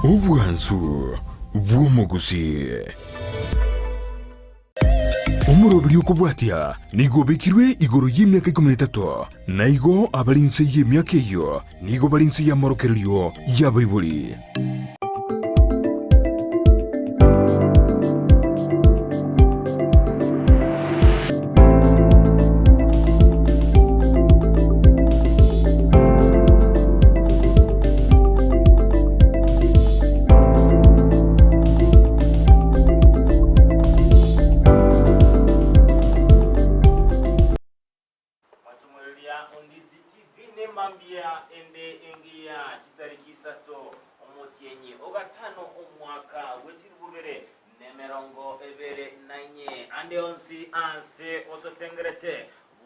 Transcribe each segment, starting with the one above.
Obwansu bw'omogusii. Omoroberi okobwatia nigo obekirwe igoro y'emiaka ikomi na etato, na igo abare inse y'emiaka eyio nigo bare inse y'amorokererio y'abaibori. Mwachumureria Ondizi TV nemambia ende engiya chitariki isato omotienyi ogatano omwaka bwechirububere nemerongo ebere nainye ande onsi ase ototengerete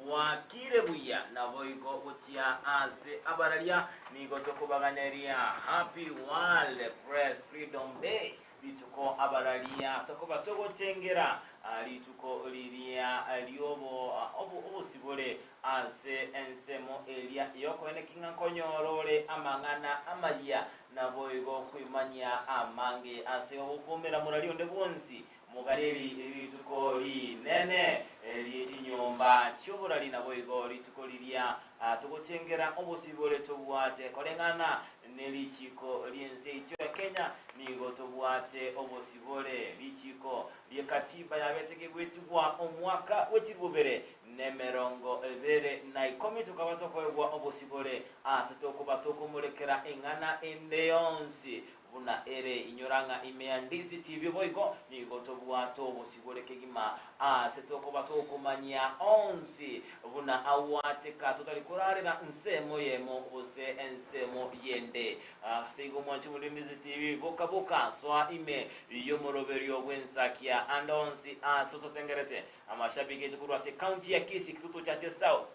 Bwakire buya naboigo gochia ase abararia nigo tokobaganeria Happy World Press Freedom Day rituko abararia tokoba togochengera rituko riria riobo obosibore ase ensemo eria yokoeneki ng'a nkonyora ore amang'ana amayia naboigo kwimanyia amange ase ogokumera moraria onde bwonsi Mogareri rituko rinene rie chinyomba chi'oborari, naboigo rituko riria togochengera obosibore tobwate koreng'ana ne richiiko ri'ense yaito ya Kenya, nigo tobwate obosibore. Richiiko rie katiba yabete gegwetigwa omwaka bwe chirubere nemerongo ebere na ikomi tokaba tokoegwa obosibore ase tokoba tokomorekera eng'ana ende yonsi Buna ere, inyora ng'a ime ya Ndizi TV boigo nigo tobwate obosibore kegima aase tokoba tokomanyia onsi buna agwateka totari korarera nsemo eyemo gose ensemo yende. Ase igo mwanche muri Ndizi TV boka boka soa ime y'omoroberio bw'ensakia ande onsi aase ototengerete. Amashabiki aito korwa ase county ya Kisii Kitutu Chache South.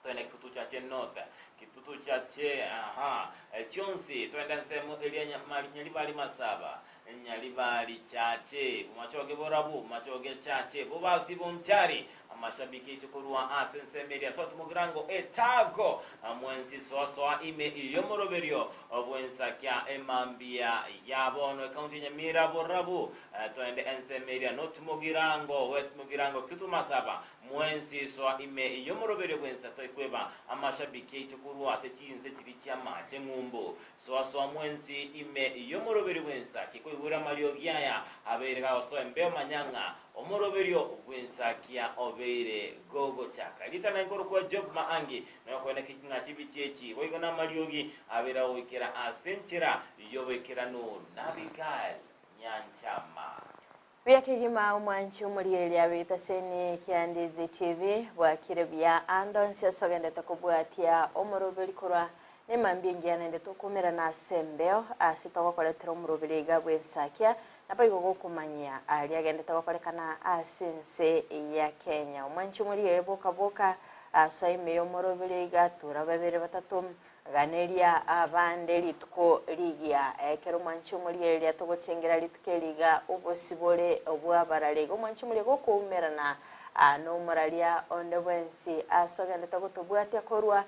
Toende Kitutu Chache North, Kitutu Chache aha, chionsi toende ensemo eria Nyamari Nyaribari Masaba, Nyaribari Chache, Bomachoge Borabu, Bomachoge Chache, Bobasi Bonchari, amashabiki aito korwa ase ensemo eria South Mugirango, Etago, mwensi soa soa ime y'omoroberio bw'ensakia emambia ya bono Ekaunti ya Nyamira Borabu, toende ensemo eria North Mugirango, West Mugirango, Kitutu Masaba, Mwensi soa ime y'omoroberio bw'ense toikweba amashabiki aito korwa ase chinse chiria chi'amaache ng'umbu. Soa soa mwensi ime y'omoroberio bw'ensa ki koigwera amariogi aya abeire gagosoa embeo manya ng'a omoroberio bw'ensakia obeire gogochaka. Ritang'ani nkorokwa Job Maangi nokoeneki ng'a chibichi echi boigo namariogi abeire agoikera ase enchera y'oboikeranu n'Abigail Nyanchama. Buya kegima omwanchi omorieria bw'etaseni kia Ndizi TV bwakire buya ande onsi ase ogendete kobwatia omoroberi korwa nemambia engiya naende tokomerana ase embeo ase togokoretera omoroberi iga bw'ensakia naboigo gokomanyia aria agendete gokorekana ase ense ya Kenya. Omwanchi omorieria boka boka asoa ime y'omoroberi iga tura babere batato Ganeria abande rituko rigiya. Ekero omwanchi omorieria togochengera rituko eri iga obosibore bw'abarare iga omwanchi omoria gokoumerana nomoraria onde bwensi ase ogendete gotobwatia korwa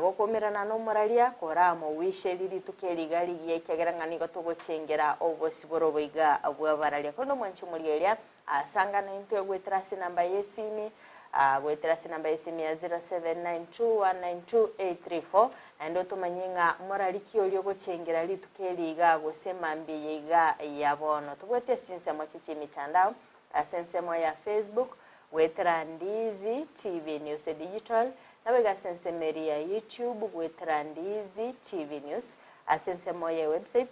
gokoumerana nomoraria koramowisherie rituko eri iga rigiya ekiagera ng'a nigo togochengera obosibore obo iga bw'abararia. Korende omwanchi omorieria Asangana intwe goetera ase enamba y'esimi, goetera ase enamba y'esimi ya 0792192834, naende otomanye ng'a morari ki oria ogochengera rituko eri iga gose mambia eye iga ya bono. Tobwate ase chinsemo chie chi'emitandao, ase ensemo ya Facebook, goetera Ndizi TV News Digital, naboigo ase ensemo eria ya YouTube, goetera Ndizi TV News, ase ensemo ye website,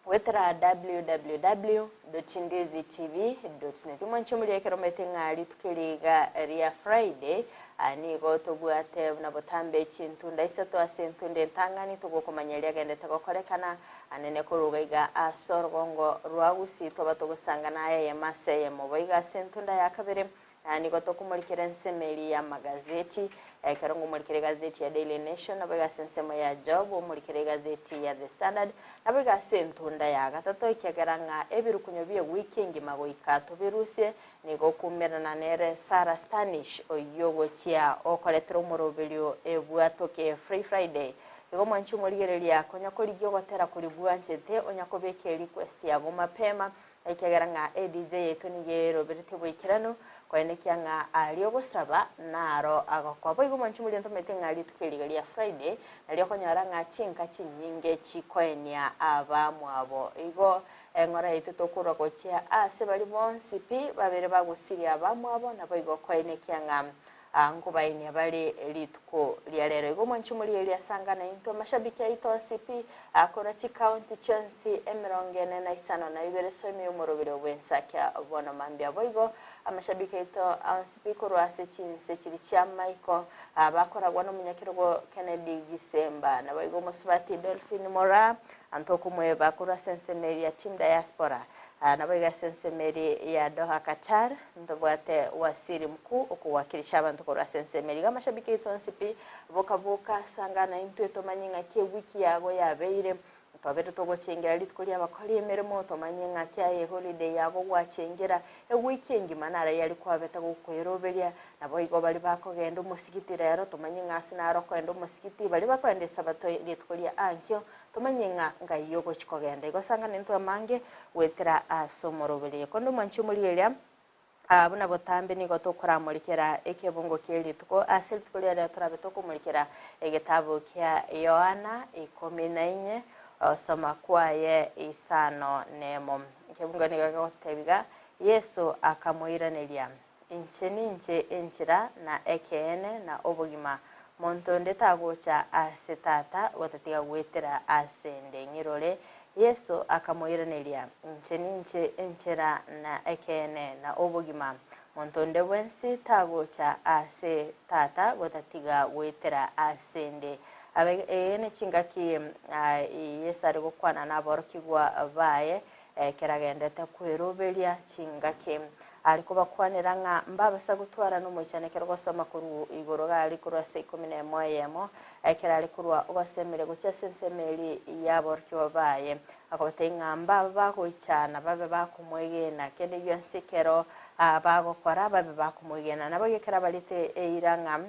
Goetera www.ndizitv.net. Omwanche omoria ekero omanyete ng'a rituko eri iga ria Friday nigo tobwate buna botambe chintunda isato ase entunda entang'ani togokomanya eria agendete gokorekana anene korwa iga ase orogongo rwa Gusii twaba togosangana aya eyemo ase eyemo boigo ase entunda ya kabere Na nigo tokomorikera ensemo eria y'amagazeti, ekero ngomorikera egazeti ya Daily Nation, naboigo ase ensemo ya Job, omorikere egazeti ya The Standard, naboigo ase entunda ya gatato, ekiagera ng'a ebirukunyo bi'ewiki engima goika tobirusie, nigo okoumerana nere Sarah Stanish, oyio ogochia okoretera omoroberio ebwatoke Free Friday. Igo mwanche omorigereria konya korigia ogotera koria bwanchete onya kobeka erequest yago mapema ekiagera ng'a eDJ yaito nigo eroberetie boikeranu koenekia ng'a aria ogosaba naro agokoa. Boigo mwanche omoria ntomanyete ng'a rituko eri iga ria Friday nario okonyora ng'a chinka chinyinge chikoenia abamwabo. Igo eng'ora yaito tokorwa gochia ase baria bonsi pi babere bagosiria abamwabo naboigo koenekia ng'a Nkobainia bare rituko ria rero. Igo mwanche omorigereria asanga naintwe amashabiki aito onsi pi akorwa chikaunti chionsi emerongo ene na isano na ibere soime y'omoroberi bw'ensakia bono mambia. Boigo amashabiki aito onsi pi korwa ase chinse chiria chi'amaiko bakoragwa nomonyakerogo Kennedy Gisemba naboigo omosubati Dolphine Moraa antokomweba korwa ase ensemo eria Team Diaspora Naboigo ase ensemo eria ya Doha Qatar, ntobwate Wasiri Mkuu okowakilisha abanto korwa ase ensemo eria. Iga amashabiki aito onsi pi, boka boka, sangana intwe tomanye ng'aki ewiki yago yabeire. Twabeire togochengera rituko ri'abakori emeremo, tomanye ng'aki aye eholiday yago gwachengera ewiki engima naro yari kwabete gokoeroberia. Naboigo baria bakogenda omosigiti rero, tomanye ng'a ase naro okoenda omosigiti, baria bakoenda esabato rituko ria ankio, Tomanye ng'a ngai ogochia kogenda. Igo sang'ana intwe amange goetera ase omoroberi. Korende omwanchi omorigereria, aa buna botambe nigo tokoramorikera ekebungo kie rituko. Ase rituko riria riria torabe tokomorikera egetabu kia Yohana ikomi na inye, osoma kwaye isano nemo. Ekebungo nigo kegotebia iga, Yeso akamoiraneria, Inche ninche enchera, na ekeene, na obogima, monto onde tagocha ase Tata gotatiga goetera ase 'nde. Ng'irore, Yeso akamoiraneria, Inche ninche enchera, na ekeene, na obogima, monto onde bwensi tagocha ase Tata gotatiga goetera ase 'nde. Abe eye nechingaki Yeso are gokwana naborokigwa baye, Ekero agendete kweroberia chingaki, are kobakwanera ng'a mbabasa gotwara nomoichano ekero gosoma korwa igoro iga are korwa ase ikomi na emo eyemo, ekero are korwa ogosemeria gochia ase ensemo eria y'aborokigwa baye, akabatebia ng'a mbabe bagoichana babe bakomwegena kende gionsi ekero bagokora babe bakomwegena. Naboigo ekero abarete eira ng'a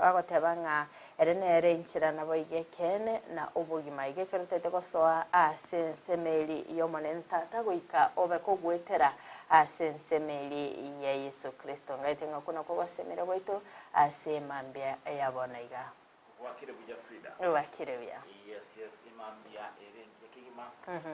Agoteba ng'a ere nere enchera naboigo ekeene na obogima. Igo ekero otaete gosoa ase ensemo eria y'Omonene Tata goika obe kogoetera ase ensemo eria ya Yeso Kristo. Ngaete ng'a okwo nakwo ogosemeria gwaito ase mambia ya bono iga. Gwakire buya Frida. Gwakire buya. Yes yes emambia ere engiya kegima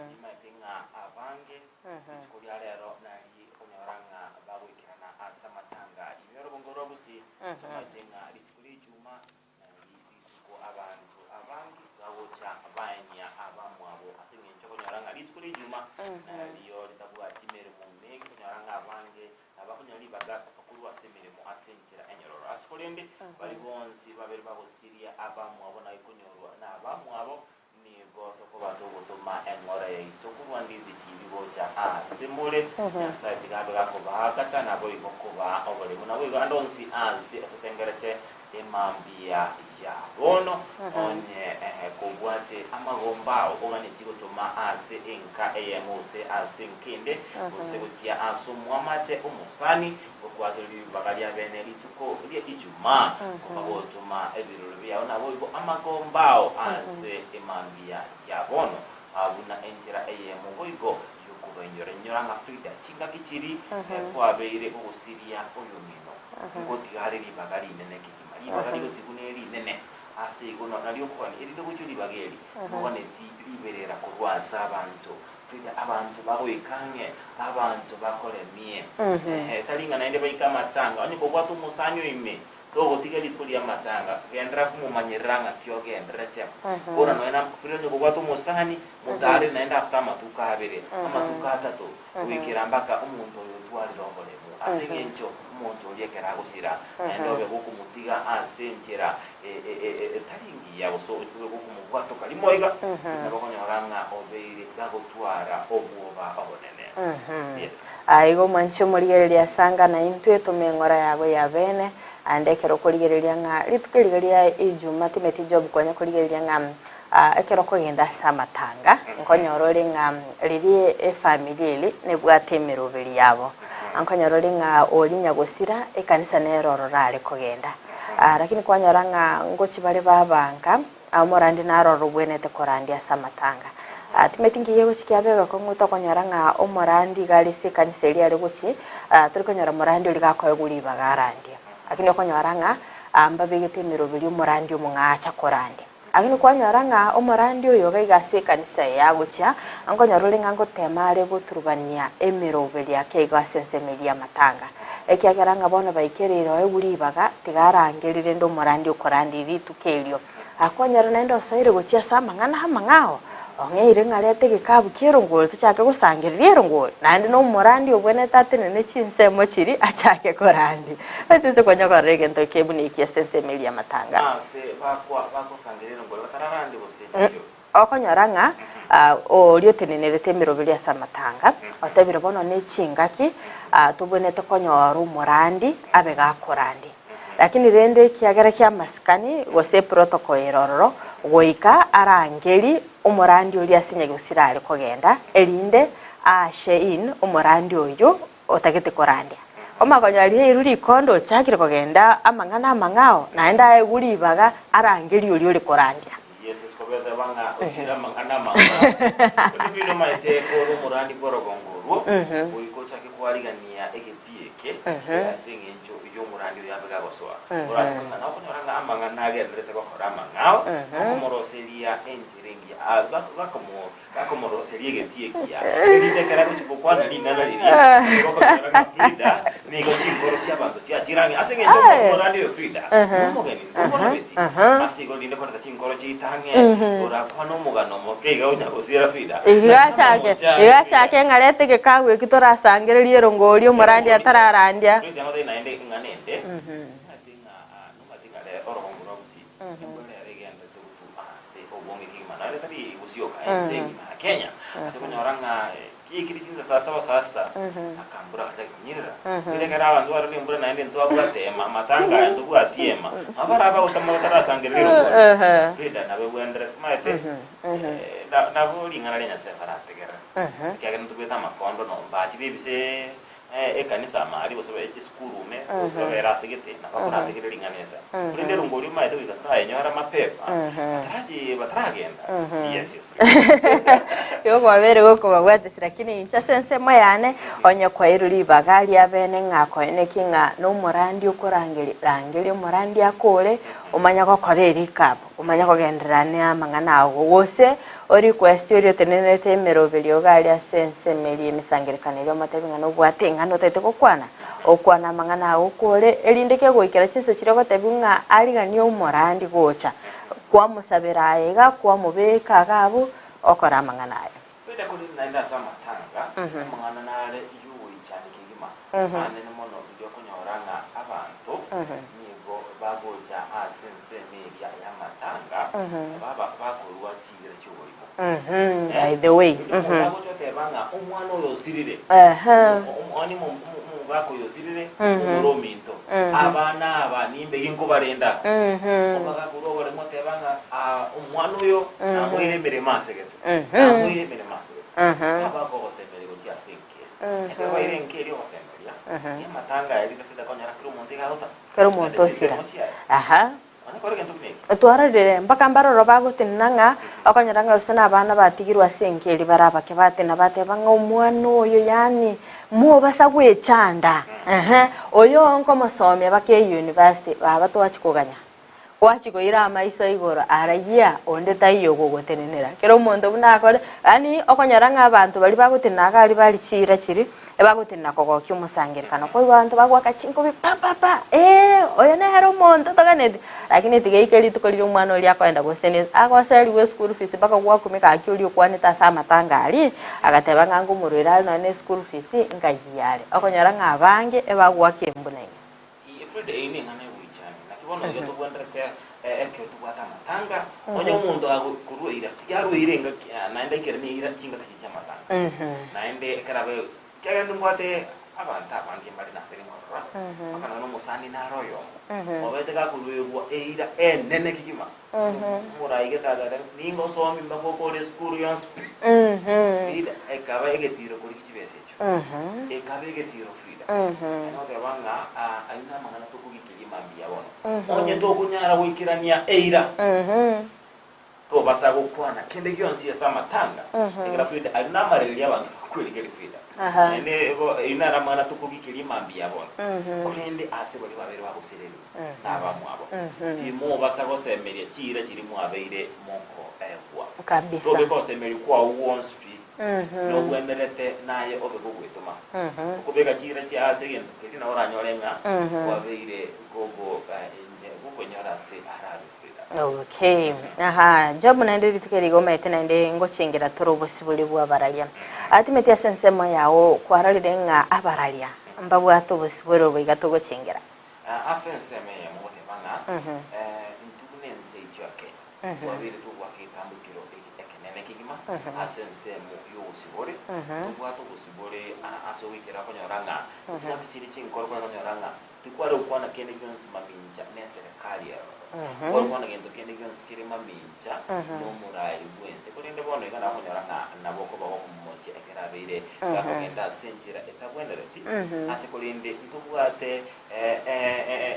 nimaete ng'a abange rituko ria rero nari okonyora ng'a bagoikerana ase amatanga ime orobongo rwa Gusii tomaete ng'a rituko ria ijuma nari rituko abanto abange bagocha baenia abamwabo ase eng'encho okonyora ng'a rituko ria ijuma nario ritabwati emeremo menge okonyora ng'a abange Nabakonyora ribaga korwa ase emeremo ase enchera enyororo. Ase korende, baria bonsi babere bagosiria abamwabo na konyorwa nabamwabo, nigo tokoba togotoma eng'ora yaito korwa Ndizi TV gocha aase more. Nyasae tiga abe gakobaagacha naboigo kobaa oboremu. Naboigo ande onsi aase ototengerete Emambia ya bono, onye kobwate amagomba ao oganetie gotoma ase enka eyemo gose ase enka ende, gose gochia ase omoamate omosani, gokwatore ribaga ria bene rituko ria Ijumaa, koba gotoma ebiroro biao naboigo amagomba ao ase emambia ya bono, buna enchera eyemo boigo y'okobainyora. Inyora ng'a Frida, chingaki chiria kwabeire gogosiria oyomino, Ngotiga are ribaga rinene kegima, ribaga rigotigwa nerinene ase igo nario okogania, erinde gochia ribaga eri, moganeti riberera korwa ase abanto, Frida, abanto bagoika ang'e, abanto bakoremie. Ehe, tari ng'a naende baike amatanga, onye kobwate omosani o ime, togotiga rituko ri'amatanga, genderera komomanyerera ng'aki ogendererete. Bora nonya na Frida onye kobwate omosani, motaarere naende after amatuko abere, amatuko atato, goikera mpaka omonto oyo otwarire oboremu, ase engencho omonto oria ekero agosira, naende obe gokomotiga ase enchera etari engiya, gose obe gokomobwatoka rimo iga, nabo okonyora ng'a obeire gagotwara obwoba obonene. Yes. Aa igo mwanche omorigereria ase anga na intwe tome eng'ora yago ya bene, aende ekero okorigereria ng'a rituko eriga ria Ijuma timeti Job konya korigereria ng'a Ekero okogenda ase amatanga, nkonyora ore ng'a riria efamiri eri nebwate emeroberi yabo. Nkonyora ore ng'a oria nyagosira ekanisa nere ororo are kogenda. Lakini kwanyora ng'a ngochi bare babanka, omorandi naro oro obwenerete korandia ase amatanga. Timanyeti nki gegochi kiaba egekong'u tokonyora ng'a omorandi iga are ase ekanisa eria are gochi, tori konyora morandi oria gakoegwa ribaga arandie. Lakini okonyora ng'a mbabegete emeroberi omorandi omong'ao acha korandia. Lakini kwanyora ng'a omorandi oyo iga iga ase ekanisa eye agochia, nkonyora ore ng'a ngotema are goturubania emeroberi ake igo ase ensemo eria y'amatanga. Ekiagera ng'a bono baikereire oegwe ribaga, tiga arangerie rende omorandi okorandia rituko erio. Akwanyora naende osoire gochia ase amang'ana amang'ao, ong'eire ng'a reta egekabu ki'erongori tochake gosangereria erongori, naende nomorandi obwenerete atenene chinsemo chiria achake korandia. Gose inse konya korora egento eke buna eki ase ensemo eria y'amatanga. Ase bakwa bagosangereria erongori batararandie gose taiyo. Okonyora ng'a oria otenenerete emeroberi ase amatanga, otebire bono ne chingaki tobwenerete konyora omorandi abe gakorandia. Lakini rende ekiagera ki'amasikani gose eprotocol ere ororo, goika arangeri omorandi oria ase nyagusira are kogenda, erinde aashe in omorandi oyio otagete korandia. Omanya riairu rikondo ochakire kogenda amang'ana amang'ao, naende aegwe ribaga arangerie oria ore korandia. Yeso kobeteba ng'a ochire amang'ana amang'ao, korende omaete kore omorandi bw'orogongo orwo, goika ochake kwarigania egetii eke ase engencho y'omorandi oyo abe gagosoa. Orache ng'a nokonyora ng'a amang'ana agenderete gokora amang'ao, okomoroseria enchera engiya, Bakomoroseria egetii ekiya, erinde ekero agochia gokwana ring'ana riria, nigo okonyora ng'a Frida nigo chinkoro chi'abanto chiachire ang'e. Ase engencho omorandi oyo Frida nomogeni, ntomorabeti. Ase igo rinde koreta chinkoro chiaito ang'e, orakwane omogano omoke iga onya gosiera Frida. Iga achake, iga achake ng'a reta egekabu eki torasangererie erongori omorandi atararandia. Frida ngotebi naende ing'ana ende, omanyete ng'a nomanyete ng'a rero orogongo rwa Gusii, embura ere egenderete gotuma ase obonge kegima, naende tari gosioka ense engima ya Kenya, ase okonyora ng'a kiaikire chinsa saa saba saa sita, akambura gachake konyirera. Riria ekero abanto barora embura naende ntwabwate ema, amatanga aya ntobwati ema, nabo bare abagotama batarasangereria erongori. Frida nabo ebwenderete, omanyete nabo ring'ana ria Nyasaye barategerere, ekiagera ntobwete amakondo nombachi bebise ekanisa amo aria gose bae chisukuru ime gose babere ase gete nabo bakorategerera ring'ana ria Nyasae. Korende erongo oria omanyete goika torayenyore mapema batarachi bataragenda yes yes please. Igo kwabeire gokobabwatisia lakini inche ase ensemo yane onye kwairwe ribaga ria bene ng'a koeneki ng'a nomorandi okorangeria rangeria omorandi akore omanye gokora erikabu omanye kogenderera ne amang'ana ago gose O request oria otenenerete emeroberio iga aria ase ensemo eria y'emesangererekano eria omotebi ng'a nobwate eng'ana otagete gokwana, okwane amang'ana ago okore, erinde kegoikera chinsa chiria ogotebiwa ng'a ariganie omorandi gocha, kwamosabera aye iga, kwamobeka iga abwo, okore amang'ana aye. Korende korende naende ase amatanga, amang'ana nare y'ogoichania kegima, amanene mono riria okonyora ng'a abanto nigo bagocha ase ensemo eria y'amatanga, baba bakorua chinchera chi'oborimo. By the way. Omonto agocha oteba ng'a omwana oyo osirire, onye omogaka oyo osirire, omomura ominto, abana aba nimbe ginkobarenda. Omogaka oborimo oteba ng'a omwana oyo namoire emeremo asegete. Namoire emeremo asegete. Abakogosemeria gochia ase enka eria. Ekero baire enka eria ogosemeria, amatanga aya rituko konyora kera omonto iga agotama. Kera omonto osira. Aha. Twarorire mpaka mbaroro bagotenena ng'a okonyora ng'a gose nabana batigirwe ase enka eria bare abake batenena bateba ng'a omwana oyo yaani mobasa gwechanda ehe, oyo nkomosomia baka eyunivasiti baba twachia koganya, gwachia koira amaiso igoro arayia onde taiyo ogogotenenera. Kera omonto buna akore yaani okonyora ng'a abanto baria bagotenena iga aria bare chiira chiria. Ebagotenena kogokia omosangererekano, koigwa abanto bagoaka chinkobi pa pa pa, ee, oyo nere omonto toganeti. Lakini tigaika rituko riria omwana oria akoenda gosenia agoserigwe eschool fees mpaka gwakumia gaki oria okwanete ase amatanga aria, agateba ng'a ngomorwere are nonye na eschool fees nkayia are. Okonyora ng'a abange ebagoaka embuna ime. Efrida eyio neng'ana y'ogoichania. Naki bono iga tobwenerete ekero tobwate amatanga, onye omonto akorua eira, yarua eira engaki naende aikeranie eira chingaki chiria chi'amatanga. Naende ekero abe ekiagera nimbwate abanto abange mbare nabere nkorora, mpaka nonya omosani nare oyomo, obete gakoruegwa eira enene kegima, omorai gete agateba ningosomi mpaka okore esukuru yonsi pi. Frida ekaba egetiro korigia chibesa echio, ekaba egetiro Frida. Naende goteba ng'a ayio namang'ana tokogikeria. mambia bono. Onye tokonyara goikerania eira, tobasa gokwana kende gionsi ase amatanga, ekero Frida aria namarereria abanto bakwerigeria Frida. Naende bo eyio naro amang'ana tokogikeria mambia bono. Korende ase baria babeire bagosererwa nabamwabo, timobasa gosemeria chiira chiria mwabeire mokoegwa. Kabisa. Tobeka osemeria kwao gwonsi pi, nogwenerete naye obe gogwetoma. Okobeka chiira chiao ase egento keria nabo oranyore ng'a kwabeire gogo gokwenyora ase arabe Frida. Okay. Aha, Job naende rituko eri iga omanyete naende ngochengera tore obosibore bw'abararia. Timothy ase ensemo yao kwarorire ng'a abararia mbabwate obosibore obo iga togochengera. Ase ensemo eyemo goteba ng'a intwe buna ense yaito ya Kenya twabeire togwaka egetambokero ekenene kegima ase ensemo y'obosibore, tobwate obosibore ase ogoikera konyora ng'a tobwate chiria chinkoro konyora ng'a tikware gokwana kende gionsi mamincha neserekari eroro, kware gokwana gento kende gionsi kere mamincha nomorai bw'ense. Korende bono iga nakonyora ng'a nabo okoba gokomomochia ekero abeire gakogenda ase enchera etabwenereti, ase korende ntobwate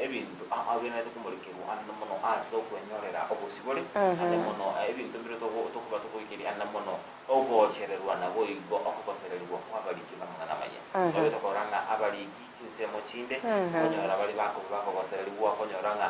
ebinto abenerete komorekerwa ande mono ase okwenyorera obosibore, ande mono ebinto mbire tokoba tokoikeria ande mono ogochererwa naboigo okogosererigwa kw'abariki b'amang'ana amaya. Tobete korora ng'a abariki chinsemo chinde okonyora bare bakoba bakogosererigwa okonyora ng'a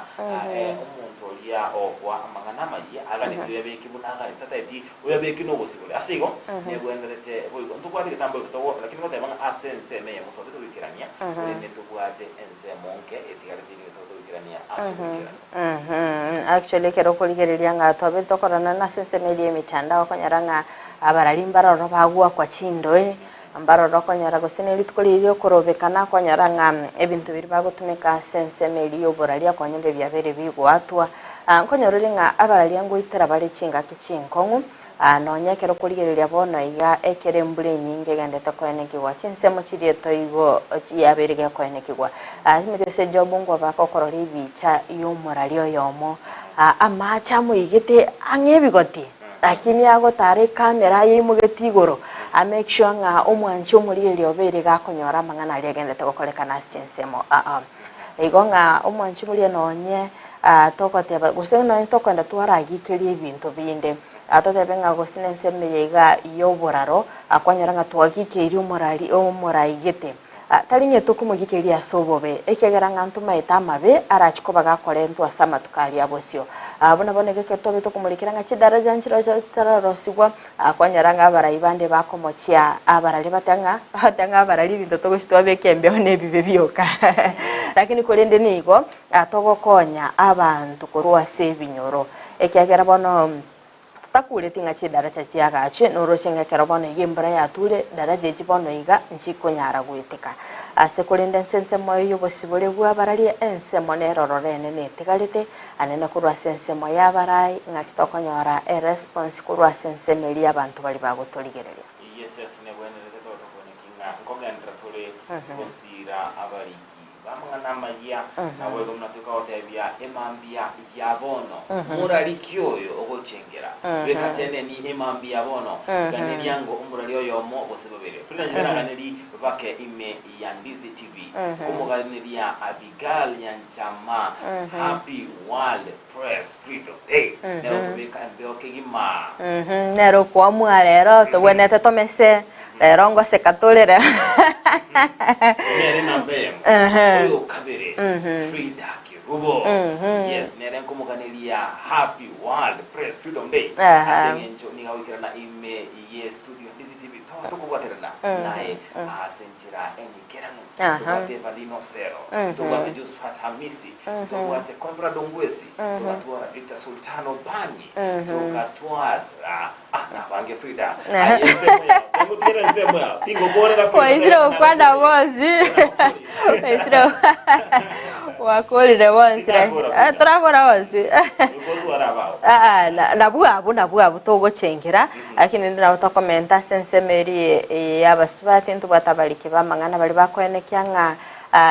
omonto oria okoa amang'ana amayia aganeti oyabeke buna aganeti tateti oyabeke nobosibore. Ase igo nebwenerete boigo ntobwate egetambo eke togo lakini goteba ng'a ase ensemo eyemo twabe togoikerania korende ntobwate ensemo nke etigarete ere tobe togoikerania ase ogoikerania. Actually ekero okorigereria ng'a twabe tokororana nase ensemo eria y'emitandao okonyora ng'a abarari mbaroro bagoakwa chindoe, Mbarore okonyora gose ne rituko riria ri'okorobekana okonyora ng'a ebinto biria bagotumeka ase ensemo eria y'oboraria okonyora ebiabeire bigoatwa. Nkonyora ore ng'a abararia ngoitera bare chingaki chinkong'u, nonya ekero okorigereria bono iga ekero embura enyinge egenderete koenekigwa, chinsemo chiria etoigo yabeire gekoenekigwa. Timothy ase Job nkobaka okorora ebicha y'omoraria oyomo, amache amoigete ang'e ebigoti. Lakini agotara ekamera aye eimogetie igoro, a make sure ng'a omwanchi omorigereria obeire iga akonyora amang'ana aria agenderete gokorekana ase chinsemo aa. Igo ng'a omwanchi omorigereria nonye togoteba gose nonye tokoenda twaragikeria ebinto binde, totebe ng'a gose na ensemo eye iga ya oboraro, kwanyora ng'a twagikeirie omorari omoraigete. Tari ng'a tokomogikeria ase obobe, ekiagera ng'a ntomaete amabe arache koba gakorentwa ase amatuko aria abosio. Buna bono iga ekero twabe tokomorekera ng'a chidaraja nchirochio chitarorosigwa, kwanyora ng'a abarai bande bakomochia abarari bateba ng'a bateba ng'a abarari ebinto togochia twabeka embeo nebibe bioka. Lakini korende nigo togokonya abanto korwa ase ebinyoro, ekiagera bono. Takureti ng'a chidaracha chiagachwe, noroche ng'a ekero bono iga embura yature, daraja echi bono iga nchikonyara goeteka. Ase korende ense ensemo y'obosibore bw'abararia ensemo nerororo enene etigarete, anene korwa ase ensemo y'abarai, ng'aki tokonyora eresponse korwa ase ensemo eria y'abanto baria bagotorigereria. Yes, ase negwenerete tobe tokoeneki ng'a nkogenderera tore gosiira abariki. Bamang'ana amayia, naboigo buna tokagotebia emambia ya bono, Morariki oyo ogochengera, beka teneni emambia ya bono, ganeria ngo omorari oyomo gose babere. Frida Nyasae naganeri bake ime ya Ndizi TV, nkomoganeria Abigail Nyanchama Happy World Press Freedom Day, nero tobeka embeo kegima. Nere okoamua rero tobwenerete tomese rero ngoseka tore rero. Nere namba eyemo. Ehe. Oyo kabere Frida Kerubo. Yes, nere nkomoganeria Happy World Press Freedom Day. Aha. Ase eng'encho nigo agoikerana ime ye studio Ndizi TV toba tokobwaterana naye ase enchera enyikeranu. Aha. Tobwate Evalino Osero, tobwate Josephat Hamisi, tobwate Conrad Ongwesi, togatwara Victor Sultan Obanyi, togatwara ah, nabange Frida. Aye ensemo yao, tingotigera ensemo yao, tingokorera Frida. Waisire gokwana bonsi. Waisire wakorire bonsi. Tindakora Eh, Frida. torakora bonsi. Gotwara abao. Ah, ah, na- nabwo abwo nabwo abwo togochengera lakini rende nabo tokomenta ase ensemo eria eye y'abasubati ntobwate abariki b'amang'ana baria bakoenekia ng'a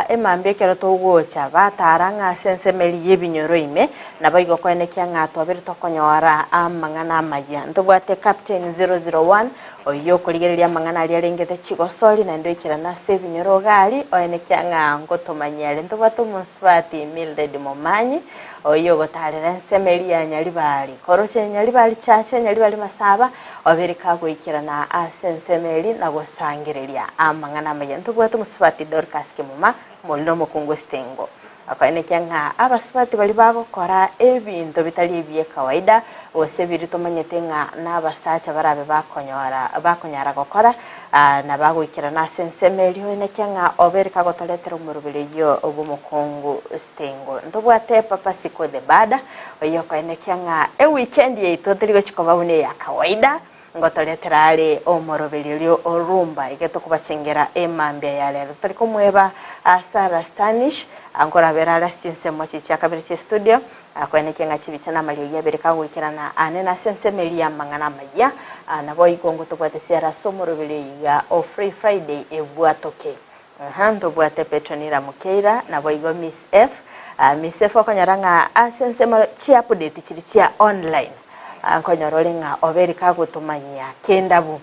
emambia ekero togocha batara ng'a ase ensemo eria y'ebinyoro ime naboigo koenekia ng'a twabire tokonyora amang'ana amayia. Ntobwate Captain 001. Oyio okorigereria amang'ana aria arengete chigosori naende oikerana ase ebinyoro iga aria, oenekia ng'a ngotomanyia are. Ntobwate omosubati Mildred Momanyi, oyio ogotarera ensemo eria ya Nyaribari. Koroche Nyaribari Chache, Nyaribari Masaba, obere kagoikerana ase ensemo eria na gosangereria amang'ana amaya. Ntobwate omosubati Dorcas Kimuma, morina omokungu Esitengo. Okoenekia ng'a abasubati baria bagokora ebinto bitari ebi'ekawaida, gose biria tomanyete ng'a nabasacha barabe bakonyora bakonyara gokora, na bagoikerana ase ensemo eria, oenekia ng'a obere kagotoretera omoroberi oyio bw'omokungu Stingo. Ntobwate Papa Siko the Bad, oyio okoenekia ng'a eweekend yaito teri gochia koba buna eya kawaida, Ngotoretera are omoroberi oria o rumba iga tokobachengera emambia ya rero. Totari komweba Sarah Stanish, nkorabera are ase chinsemo chiria chia kabere chie studio, akoenekia ng'a chibicha na amariogi abere kagoikerana aane na ase ensemo eria y'amang'ana amayia. Naboigo ngotobwate Sarah ase omoroberi oiga o Free Friday ebwatoke. Aha, ntobwate Petronila Mukeira, naboigo Miss F. Miss F okonyora ng'a ase ensemo chiupdate chiria chia online, nkonyora ore ng'a oberi kagotomanyia kendabu.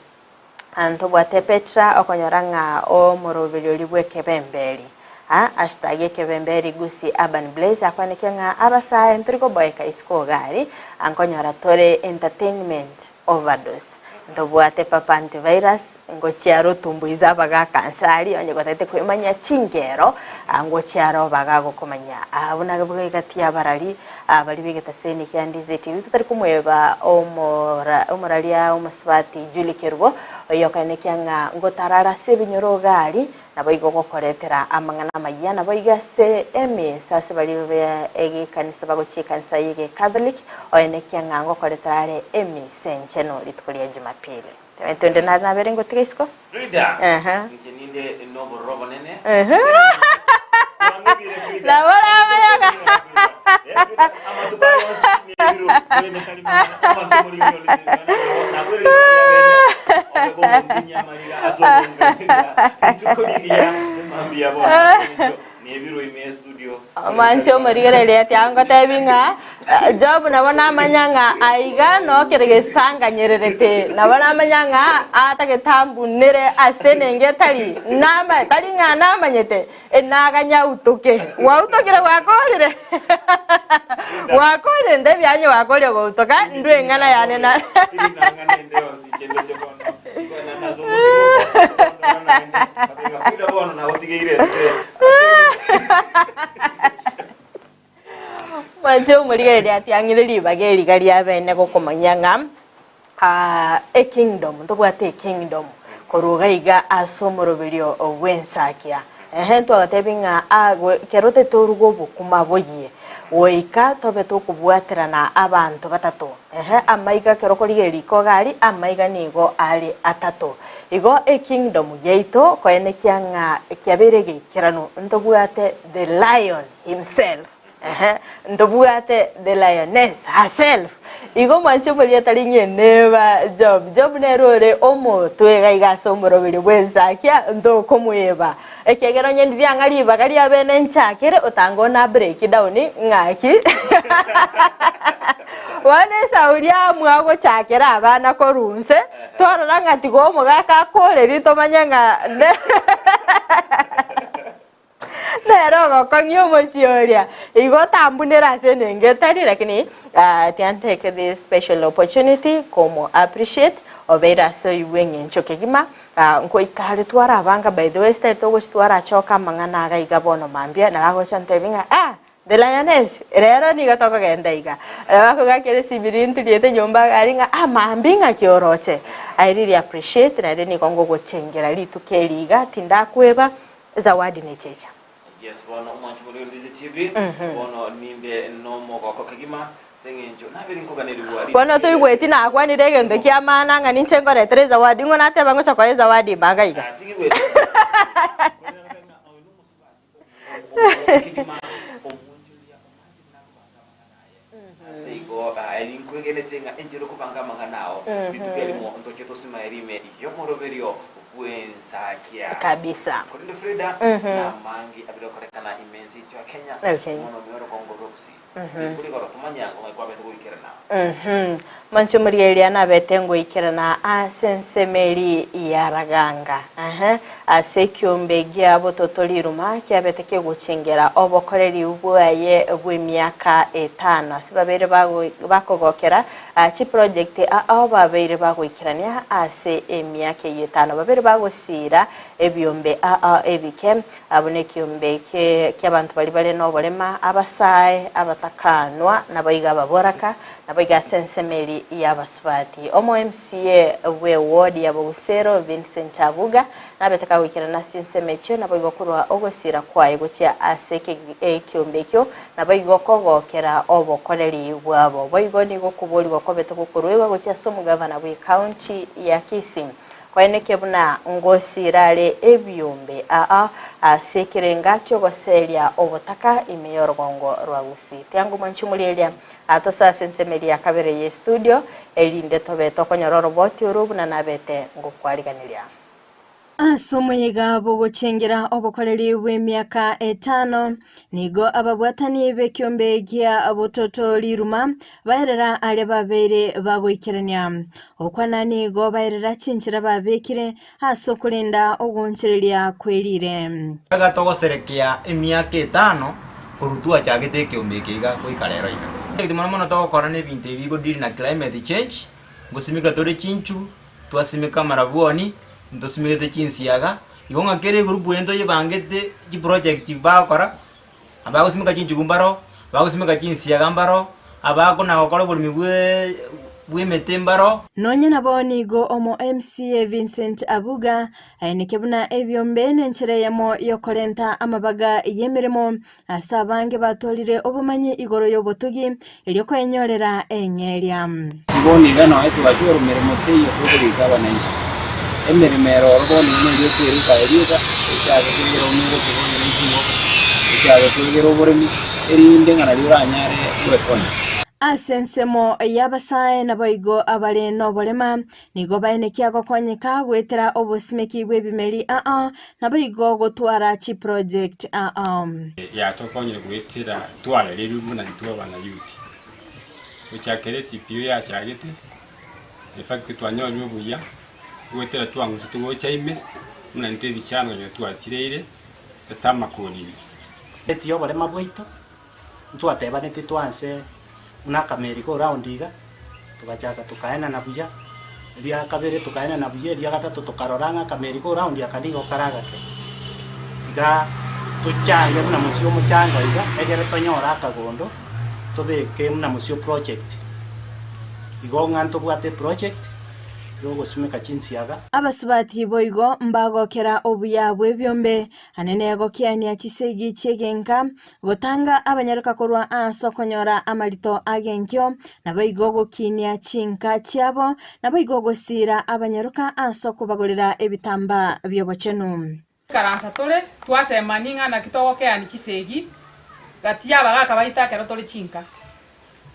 Ntobwate Petra okonyora ng'a omoroberi oria bw'ekebemberi, hashtag ekebemberi Gusii Urban Blaze akwaneke ng'a abasae ntori koboeka isiko iga aria, nkonyora tore entertainment overdose. Ntobwate Papa Antivirus, Ngochia rotumbuize abagaaka nse aria, onye gotagete kwemanyia chingero, ngochia aro bagagokomanyia. Buna egati y'abarari baria b'egetaseni kia Ndizi TV, totari komweba omora omoraria omosubati Julie Kerubo, oyio okaenekia ng'a ngotarare ase ebinyoro iga aria, naboigo gokoretera amang'ana amayia, naboigo ase emisa ase baria be egekanisa bagochia ekanisa y'Egecatholic, oenekia ng'a ngokoretera are emisa enchenu rituko ria Jumapili. Twende nare nabere ngotiga isiko. Frida, Ehe. inche ninde nobororo obonene. Ehe. Wang'ebire Frida. Nabo namayaga. Eh, Frida, amatuko aya yonsi nebiro, korende tari mang'ana, omwanche omoriri one nabo nakwere ribaga ria bene, obe kogontinyia amariga ase obonganeria rituko rigiya emambia bono ase eng'encho nebiro ime estudio. Omwanche omorigereria ati angotebi ng'a Job nabo namanya ng'a aiga nokere gesanganyererete, nabo namanya ng'a atagete ambunere ase enengo etari nama tari ng'a namanyete, enaganyautoke. Gwautokire gwakorire gwakorire ntebi onye gwakorire goutoka ndwe eng'ana yane na Mwanche omorigereria atiang'ire ribaga eriga ria bene gokomanyia ng'a ah, ekingdom ntobwate ekingdom korwa iga iga ase omoroberio bw'ensakia. Ehe ntwagatebi ng'a ah, go ekero tetoruga obokima boyie goika tobe tokobwaterana abanto batato. Ehe amaiga ekero okorigereria riko iga aria amaiga nigo are atato. Igo ekingdom yaito koenekia ng'a kiabeire egeikeranu ntobwate the lion himself, ehe, ntobwate the lioness herself. Igo omwanchi omoria tari ng'a eneba Job. Job nere ore omotwe iga iga ase omoroberi bw'ensakia ntokomweba. Ekiagera onye ndiria ng'a ribaga ria bene nchakere otanga ona break down ng'aki. Bono Esau riamua gochakera abana korwa inse, twarora ng'a tiga omogaka akorerie tomanye ng'a ne Nere ogokong'ia omochie oria, igo otambunere ase enengo etari, lakini tiga ntake this special opportunity komo appreciate obeire ase oyio bw'eng'encho kegima, nkoika are twarabanga by the way style togochia twarachoka amang'ana iga iga bono mambia, nabo agocha antebie ng'a ah the lioness rero nigo tokogenda iga, nabo akogakera esibiri nturiete nyomba iga aria ng'a ah mambia ng'aki oroche, I really appreciate naende nigo ngogochengera rituko eri iga tindakweba. Zawadi nechecha. Yes bono omwanchi bore Ndizi TV bono ninde nomogoko kegima ase eng'encho nabere nkoganerigwa rituko Bono eri toigweti nakwanire egento kia maana ng'a ninche nkoretere ezawadi, ng'o nateba ngocha koa ezawadi mbaga iga? Ah, tigigweti Korende nagoteba ng'a oyo nomosubati omogoko kegima omwonchoria omwanchi buna akobanga amang'ana aye. Ase igo eri nkwegenete ng'a enchera okobanga amang'ana ao rituko erimo ntoche tosima erime y'omoroberio. Bwensakia. Kabisa. Korende Frida, Mhm. namange abire gokorekana ime ense yaito ya Kenya, Okay. mono ime orogongo rwa Gusii. Rituko rigoro tomanye ango ng'ai kwabete goikerana. Mhm. Manche omorigereria nabete ngoikerana ase ensemo eri ya Raganga. Aha. Ase ekiombe gia bototo riruma kiabete kegochengera obokoreri bwaye bw'emiaka etano. Ase babeire bago bakogokera Chiproject ao babeire bagoikerania ase emiaka eyio etano babere bagosiira ebiombe ao ebike, buna ekiombe ki'abanto baria bare noborema, abasae, abatakanwa, naboigo ababoraka, naboigo ase ensemo eria y'abasubati. Omo MCA bwe ward ya Bogusero, Vincent Abuga, nabete kagoikerana ase chinsemo echio, naboigo korwa ogosiira kwaye gochia ase ekiombe ekio Naboigo kogokera obokoreri bwabo. Boigo nigo okoborigwa kwabete gokoruegwa gochia ase omogavana bw'ecounty ya Kisii koenekia buna ngosiira are ebiombe aa ase ekerenga ki'ogoseria obotaka ime y'orogongo rwa Gusii. Tiango mwanchi omorieria atosoe ase ensemo eria ya kabere y'estudio erinde tobe tokonyora oroboti oro buna nabete ngokwariganeria. Ase omoyega bw'ogochengera obokoreri bw'emiaka etano, nigo ababwatani b'ekiombe gia bototo riruma baerera aria babeire bagoikerania. Okwana nigo baerera chinchera babekire ase okorenda ogoonchoreria kw'erire. Iga togoserekea emiaka etano korwa twachagete ekeombe eke iga goika rero iga. Mono mono togokora nebinto ebi bigo deal na climate change, ngosimeka tore chinchugu, twasimeka amarabwoni, ntosimegete chinsiaga, igo ng'a kera egroup eye ntoyebangete chiproject bagokora, abagosimeka chinchugu mbaro, abagosimeka chinsiaga mbaro, abakona gokora oboremi bweee bwa emete mbaro. Nonya nabo nigo omo MCA Vincent Abuga aeneke buna ebiombe nenchera eyemo yokorenta amabaga y'emeremo ase abange batorire obomanyi igoro y'obotugi erio koenyorera eng'eria. Bono iga noe twachora emeremo teiyo tokorika abananchi. Emeremo ere oro bono iga neria okweruka erioka, ochake kwegera omogotu bono ne chingoko, ochake kwegera oboremi, erinde ng'a nario oranyare gwekonya. Ase ensemo y'abasae naboigo abare noborema, Nigo baenekia gokonyeka goetera obosimeki bw'ebimeri aa, naboigo gotwara chiproject aa. Yatokonyire goetera twarereirwe buna intwe abanayuti. Gochakera eCPO yachagete, in fact twanyorire obuya, goetera twang'usete gocha ime, buna intwe ebichano onye twasireire ase amakori ime. Reti y'oborema bwaito. Ntwatebanetie twanse buna akameri ko round iga, togachaka tokaenana buya, eria kabere tokaenana buya, eria gatato tokarora ng'a akameri ko round aka nigo kare agake. Tiga tochange buna mosio omochango iga, egere tonyore akagondo, tobeke buna mosio project. Igo ng'a ntobwate eproject. Y'ogosumeka chinsiaga. Abasubati boigo mbagokera obuya bw'ebiombe, anene gokiania chisegi chi'egenka, Gotanga abanyaroka korwa aase okonyora amarito ag'enkio, naboigo gokinia chinka chiabo, naboigo gosiira abanyaroka ase okobagorera ebitambaa bi'obochenu. Ikaransa tore, twasemania ng'a naki togokeania chisegi gati y'abagaaka baito ekero tore chinka.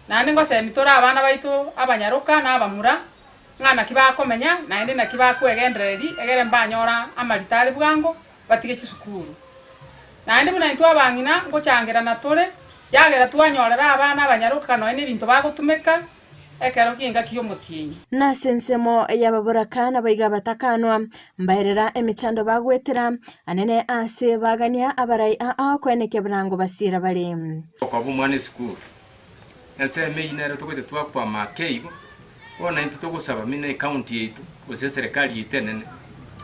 Naende ngosemia tore abana baito abanyaroka na abamura, ng'a naki bakomenya, naende naki bakwegendereria, egere mbanyora amarito are bwango, batige chisukuru. Naende buna intwe abang'ina ngochangerana tore, yagera twanyorera abana abanyaroka nonya nebinto bagotumeka ekero ki'engaki y'omotienyi. Nase ensemo y'ababoraka naboigo abatakanwa, mbaerera emechando bagwetera, anene aase bagania abarai aa koenekia buna ngobasiera bare. Okoba omwana esukuru, ensemo eyio nero togocha twakwama ake igo, bono naintwe togosaba buna ecounty yaito gose eserekari yaito enene,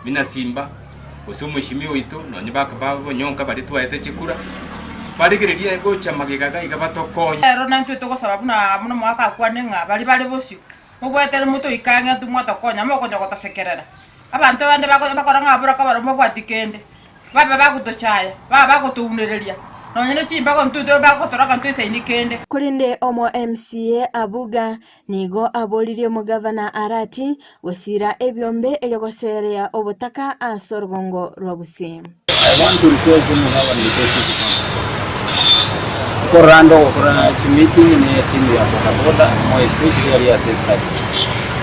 buna Simba, gose omweshimiwa oito nonye baka babonyonka baria twaete chikura, barigererie gocha magega iga iga batokonye. Ero naintwe togosaba buna buna omogaka akwane ng'a baria bare bosio, mobwetere motoike ang'e intwe mwatokonya mokonya gotosekerera. Abanto bande bako bakora ng'a aboraka barabwo mbabwati kende. Babe bagotochaya, babe bagotounereria, nonya ne chimbago ntwe bagotoraka ntoisaini kende. Korende omo MCA Abuga nigo aboririe omogavana Arati gosiira ebiombe erio goseria obotaka ase orogongo rwa Gusii. I want to request omogavana oito Chief County nkorora ande ogokora chimeeting ne etimu ya bodaboda more especially aria ase estadi.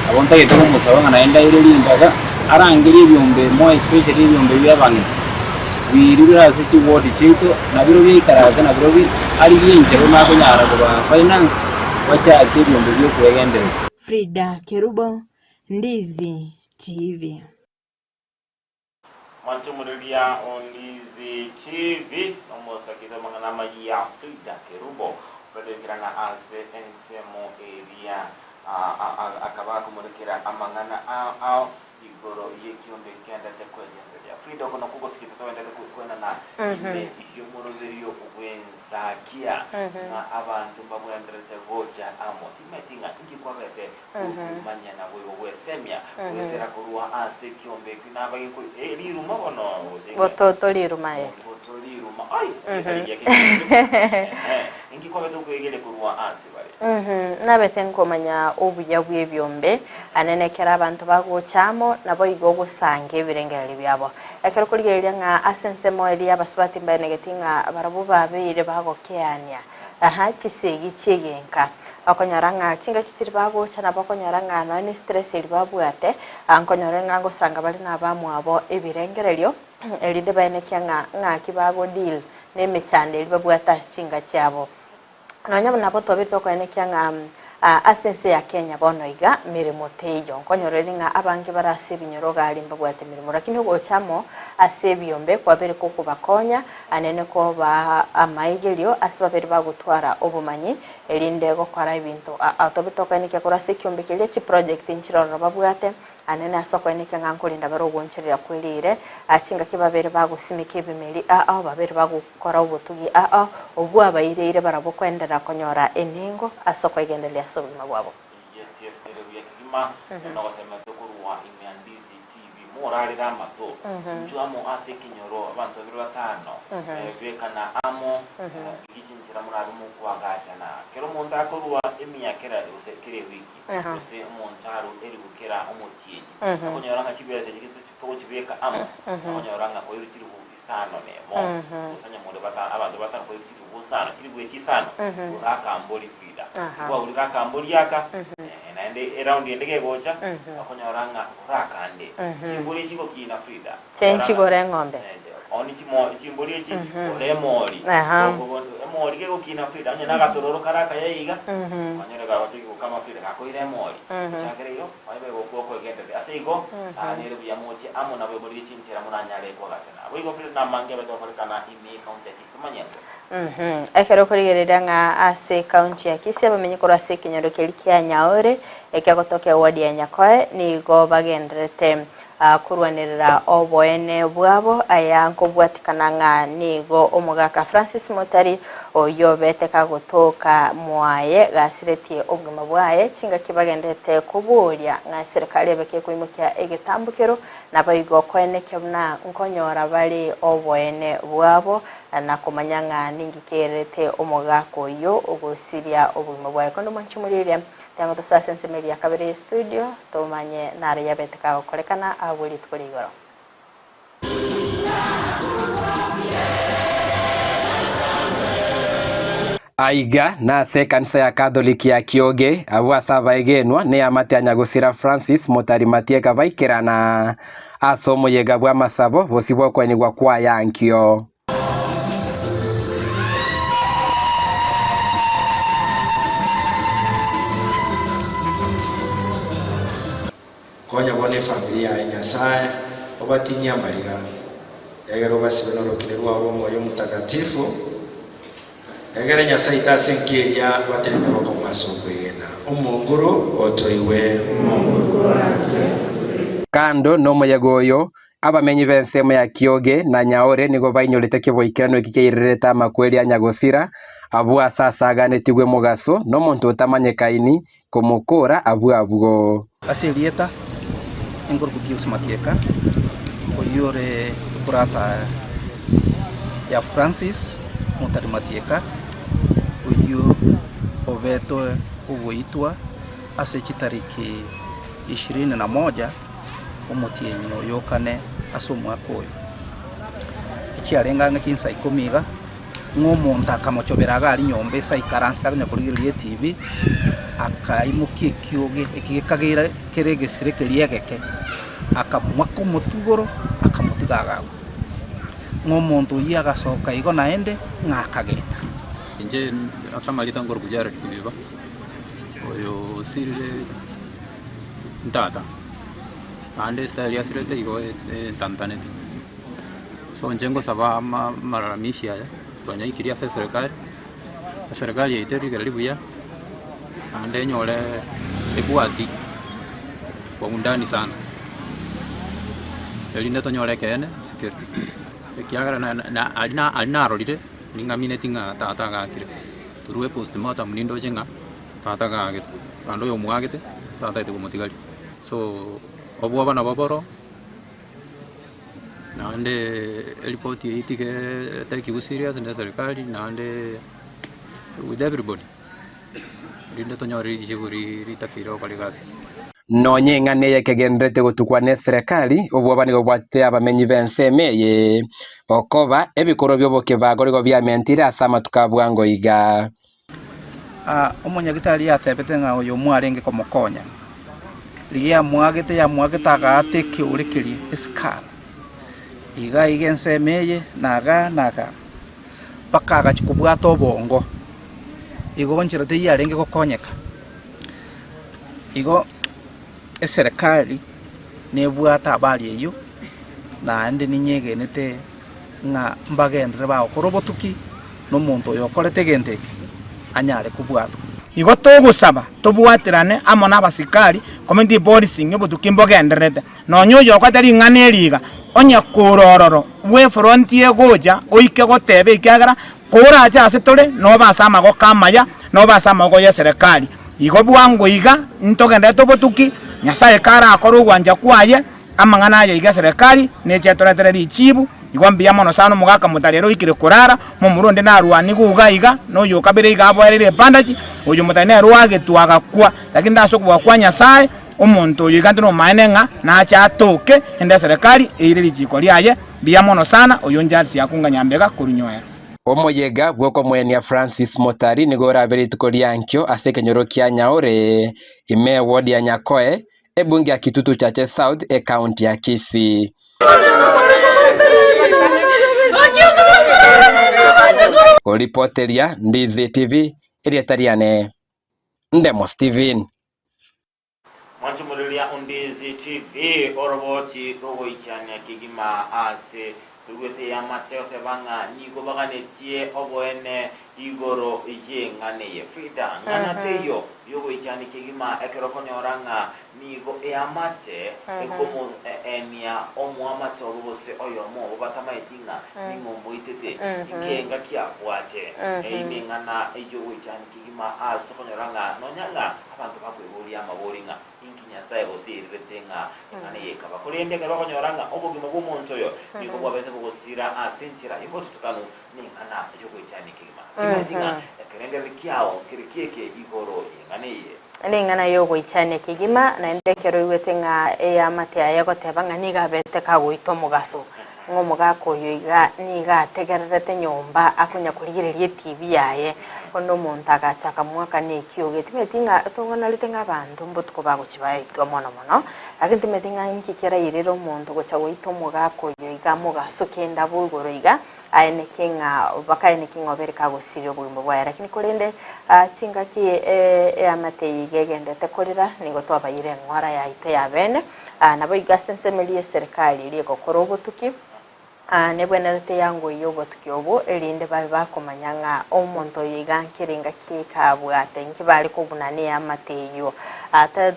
Nabo ntagete komosaba ng'a naende aire rindaga. Arangerie ebiombe more especially ebiombe bia abang'ina biria bire ase chiward chiaito nabirobio biaikaranse nabirobio arigie enchera buna akonyara koba finance bachake ebiombe bia okwegendereria. Frida Kerubo, Ndizi TV. Mwanchomoreria o Ndizi TV nomosakiri amang'ana amayia Frida Kerubo obetekerana ase ensemo eria akaba akomorekera amang'ana ao igoro y'ekiombe kendete kwegendereria. Frida oko nakwo ogosikete togendete kwenana ime y'omoroberio bw'ensakia ng'a abanto mbabwenderete gocha amo. Timanyeti ng'a inki kwabete Okomanya naboigo gwesemia goetera korwa ase ekiombe ekio nabagekoi eh, riruma bono gose Bototo riruma yes. Bototo riruma ai ritari riake ehe inki kwabete okwegeria korwa ase bare? Nabete nkomanya obuya bw'ebiombe anene ekero abanto bagocha amo naboigo ogosanga ebirengererio biabo. Ekero okorigereria ng'a ase ensemo eria abasubati mbaenegeti ng'a barabwo babeire bagokeania aha chisegi chi'egenka. Okonyora ng'a chingaki chiria bagocha nabo okonyora ng'a nonya ne stress eria babwate, nkonyora ng'a ngosanga bare na abamwabo ebirengererio, erinde baenekia ng'a ng'aki bago deal na emechando eria babwate ase chinka chiabo. Nonya buna nabo twabete tokoenekia ng'a ase ense ya Kenya bono iga meremo teiyo. Nkonyora ere ng'a abange bare ase ebinyoro iga aria mbabwate emeremo lakini ogocha amo ase ebiombe kwabere kokobakonya anene kobaa amaigerio ase babere bagotwara obomanyi erinde gokora ebinto aa tobe tokoenekia korwa ase ekiombe keria chiproject nchirororo babwate anene ase okoenekia ng'a nkorinda bare ogoonchoreria kwe riire aa chingaki babere bagosimeka ebimeri aa babere bagokora obotugi aa obwo abaireire barabwo koenderera konyora enengo ase okoegendereria ase obogima bwabo. Yes yes ere buya kegima nogosemeria korwa ime ya Ndizi TV morarere amato inchuo amo ase ekenyoro abanto babere batano bekana amo rigia chinchera morabe mokoagachana kera omonto akorua emiya kera gose kera ewiki gose omonto arue eribu kera omotienyi okonyora ng'a chibesa echi togochibeka amo okonyora ng'a koirwe chiribu isano nemo gose onye more batano abanto batano koirwe chiribu isano chiribu echi isano gora akambori Frida kwagorire akambori aka naende eround ende gegocha okonyora ng'a gora akande chimbori echi gokina Frida Chenchi gora eng'ombe. Oni chimo chimbori echi gora emori emori gegokina Frida onye nagatororo kare akaya iga onyore gagocha gokama Frida gakoira emori gochakera igo oye begokwa okoegendereria ase igo nere buya moche amo nabo morige chinchera moranyare koagachana boigo Frida namange abete gokorekana ime ekaunti ya Kisii tomanye ngo. Ekero okorigereria ng'a ase ekaunti ya Kisii abamenyi korwa ase ekenyoro keria kia Nyaore ekegotoka eward ya Nyakoe nigo bagendererete korwanerera oboene bwabo aya nkobwatikana ng'a nigo omogaka Francis Motari oyio obete kagotoka mwaye gasiretie obogima bwaye chingaki bagenderete koboria ng'a eserekari ebe kekoimokia egetambokero Naboigo koenekia buna nkonyora bare oboene bwabo, na komanya ng'a ninki kererete omogaka oyio ogosiria obogima bwaye. Korende omwanche omorigereria, tiango tosoe ase ensemo eria ya kabere ye studio, tomanye naro yabete kagokorekana agwo rituko ria igoro. Aiga nase ekanisa ya Katholiki ya Kioge, abwo ase abaegenwa neamate ya nyagosira Francis Motari Matieka baikerana ase omoyega bw'amasabo bosio bw'okoenigwa kwaye ankio. Konya bono efamiri yaye Nyasae obatinyie amariga, egere obasibe norokini rwao rw'Omoyo Omotakatifu, Egere Nyasae aite ase enka eria batenene bokong'u ase okwegena. Omonguru otoigwe. Kando nomoyega oyo, abamenyi b'ensemo ya Kioge na Nyaore nigo bainyorete keboikeranu eki kiairerete amakweri a nyagosira, abwo ase asaganetigwe mogaso nomonto otamanyekaini, komokora abwo abwo. Ase erieta enkoruko Pius Matieka, oyio ore brother ya Francis Motari Matieka, oyio obetwe ogoitwa ase chitariki ishirini na moja omotienyi oyo okane ase omwaka oyo. Echiarenge ang'e chinsa ikomi iga. Ng'a omonto akamochobera iga aria nyomba ase aikaransete akonya korigereria etibi, akaimokia ekioge eki gekageire kere egesire keria egeke, Akamwaka omotwe igoro, akamotiga agakwa. Ng'a omonto oyio agasoka igo naende, ng'a akagenda. Inche ase amarieta nkorokwa Jared Kimiba, oyo osirire ntata, naende estyle asirete igo entantaneti. So inche ngosaba ama amalalamishi aya, twanyaikirie ase eserekari, eserekari yaito erigereri buya, naende enyore ebwati kwa undani sana, erinde tonyore ekeene ase kere. Ekiagera na na aria na aria narorire, ning'amineti ng'a tata agakire, through epostmortem nindoche ng'a tata agagete, naende oyo omwagete, tataete komotigaria. So, obwoba nabo boro. Naende eripoti eyio tiga etakiwe serious na eserikari naende with everybody, rinde tonyore richibu ritakeire gokora egasi. Nonya eng'ana eye ekegendererete gotukwa neserekari, obwoba nigo bwatete abamenyi b'ensemo eye, okoba ebikorwa bi'obokebago nigo biamentire ase amatuko a bwango iga. Omonyagitari yatebete ng'a oyo mwarenge komokonya, riria yamwagete yamwagete agaata ekeore keria esikara, iga iga ensemo eye na iga na iga, mpaka agachia kobwata obongo, igo nchera teiyo yarenge gokonyeka. Igo eserekari nebwate habari eywo, naende ninyegenete ng'a mbagenderere bagokora obotuki. nomonto oyo okorete egento eke anyare kobwatwa. Igo togosaba tobwaterane amo nabasikari, community policing obotuki mbogendererete. Nonya oyo okorete ring'ana eri iga, onye kore ororo bw'efront egocha oike goteba ekiagera korache ase tore nobe ase amagoko amaya, nobe ase amagoko y'eserekari. Igo bwango iga ntogendererete obotuki, Nyasaye karakore ogwancha kwaye, Amang'ana aya iga eserekari neche etoretere richibu, igo mbuya mono sana omogaka motari ere oikire korara, momura onde narwanigwe iga iga, na oyo okabere iga aboereire ebandaji, oyo motari nere oagetwe agakwa, lakini ase okobua kwa Nyasaye, omonto oyo iga ntore nomaene ng'a nache atoke, ende eserekari eire richiko riaye, mbuya mono sana, oyo Charles Akunga Nyambega korwa Nyoero. Omoyega bw'okomoenia Francis Motari nigo orabe rituko ria ankio ase ekenyoro kia Nyaore, ime eward ya Nyakoe, Ebunge ya Kitutu Chache South, Ekaunti ya Kisii. Koripoteria Ndizi TV, erieta riane Ndemo Steven. Mwanchomoreria Ondizi TV oroboti rogoichania kegima ase Toigwete eamate goteba ng'a nigo baganetie oboene igoro y'eng'ana eye. Frida, ng'ana teiyo y'ogoichania kegima ekero okonyora ng'a nigo eamate ekomoenia omoamate obo gose oyomo obo batamaeti ng'a ning'o omoitete, nkenga ki abwate. Eyio neng'ana y'ogoichania kegima ase okonyora ng'a nonya ng'a abanto bakweboria amabori ng'a Inki Nyasae gosirerete ng'a eng'ana eye ekaba? Korende ekero bakonyora ng'a obogima bw'omonto oyo nigo bwabete bogosira ase enchera y'obotutukanu neng'ana y'ogoichania kegima, timanyeti ng'a ekerengererio kiao nkere kieke igoro y'eng'ana eye. Neng'ana y'ogoichania kegima, naende ekero oigwete ng'a eamate yaye egoteba ng'a nigo abete kagoita omogaso, ng'a omogaka oyo iga nigo ategererete nyomba akonya korigereria etibi yaye, bono omonto agacha akamoaka nekioge. Timanyeti ng'a togonarete ng'a abanto mbotuko bagochia baetwa mono mono, lakini timanyeti ng'a inki kerairere omonto gocha goita omogaka oyo iga mogaso kende abwo igoro iga, aeneke ng'a bakaeneke ng'a obere kagosiria obogima bwaye. Lakini korende chingaki eamate eye iga egendete korera, nigo twabaire eng'ora yaito ya bene. Naboigo ase ensemo eria y'eserekari eria egokora obotuki, nebwenerete yangoyie obotuki obwo, erinde babe bakomanya ng'a omonto oyo iga nkere engaki ekabwate, inki bare kobuna neamate eyio.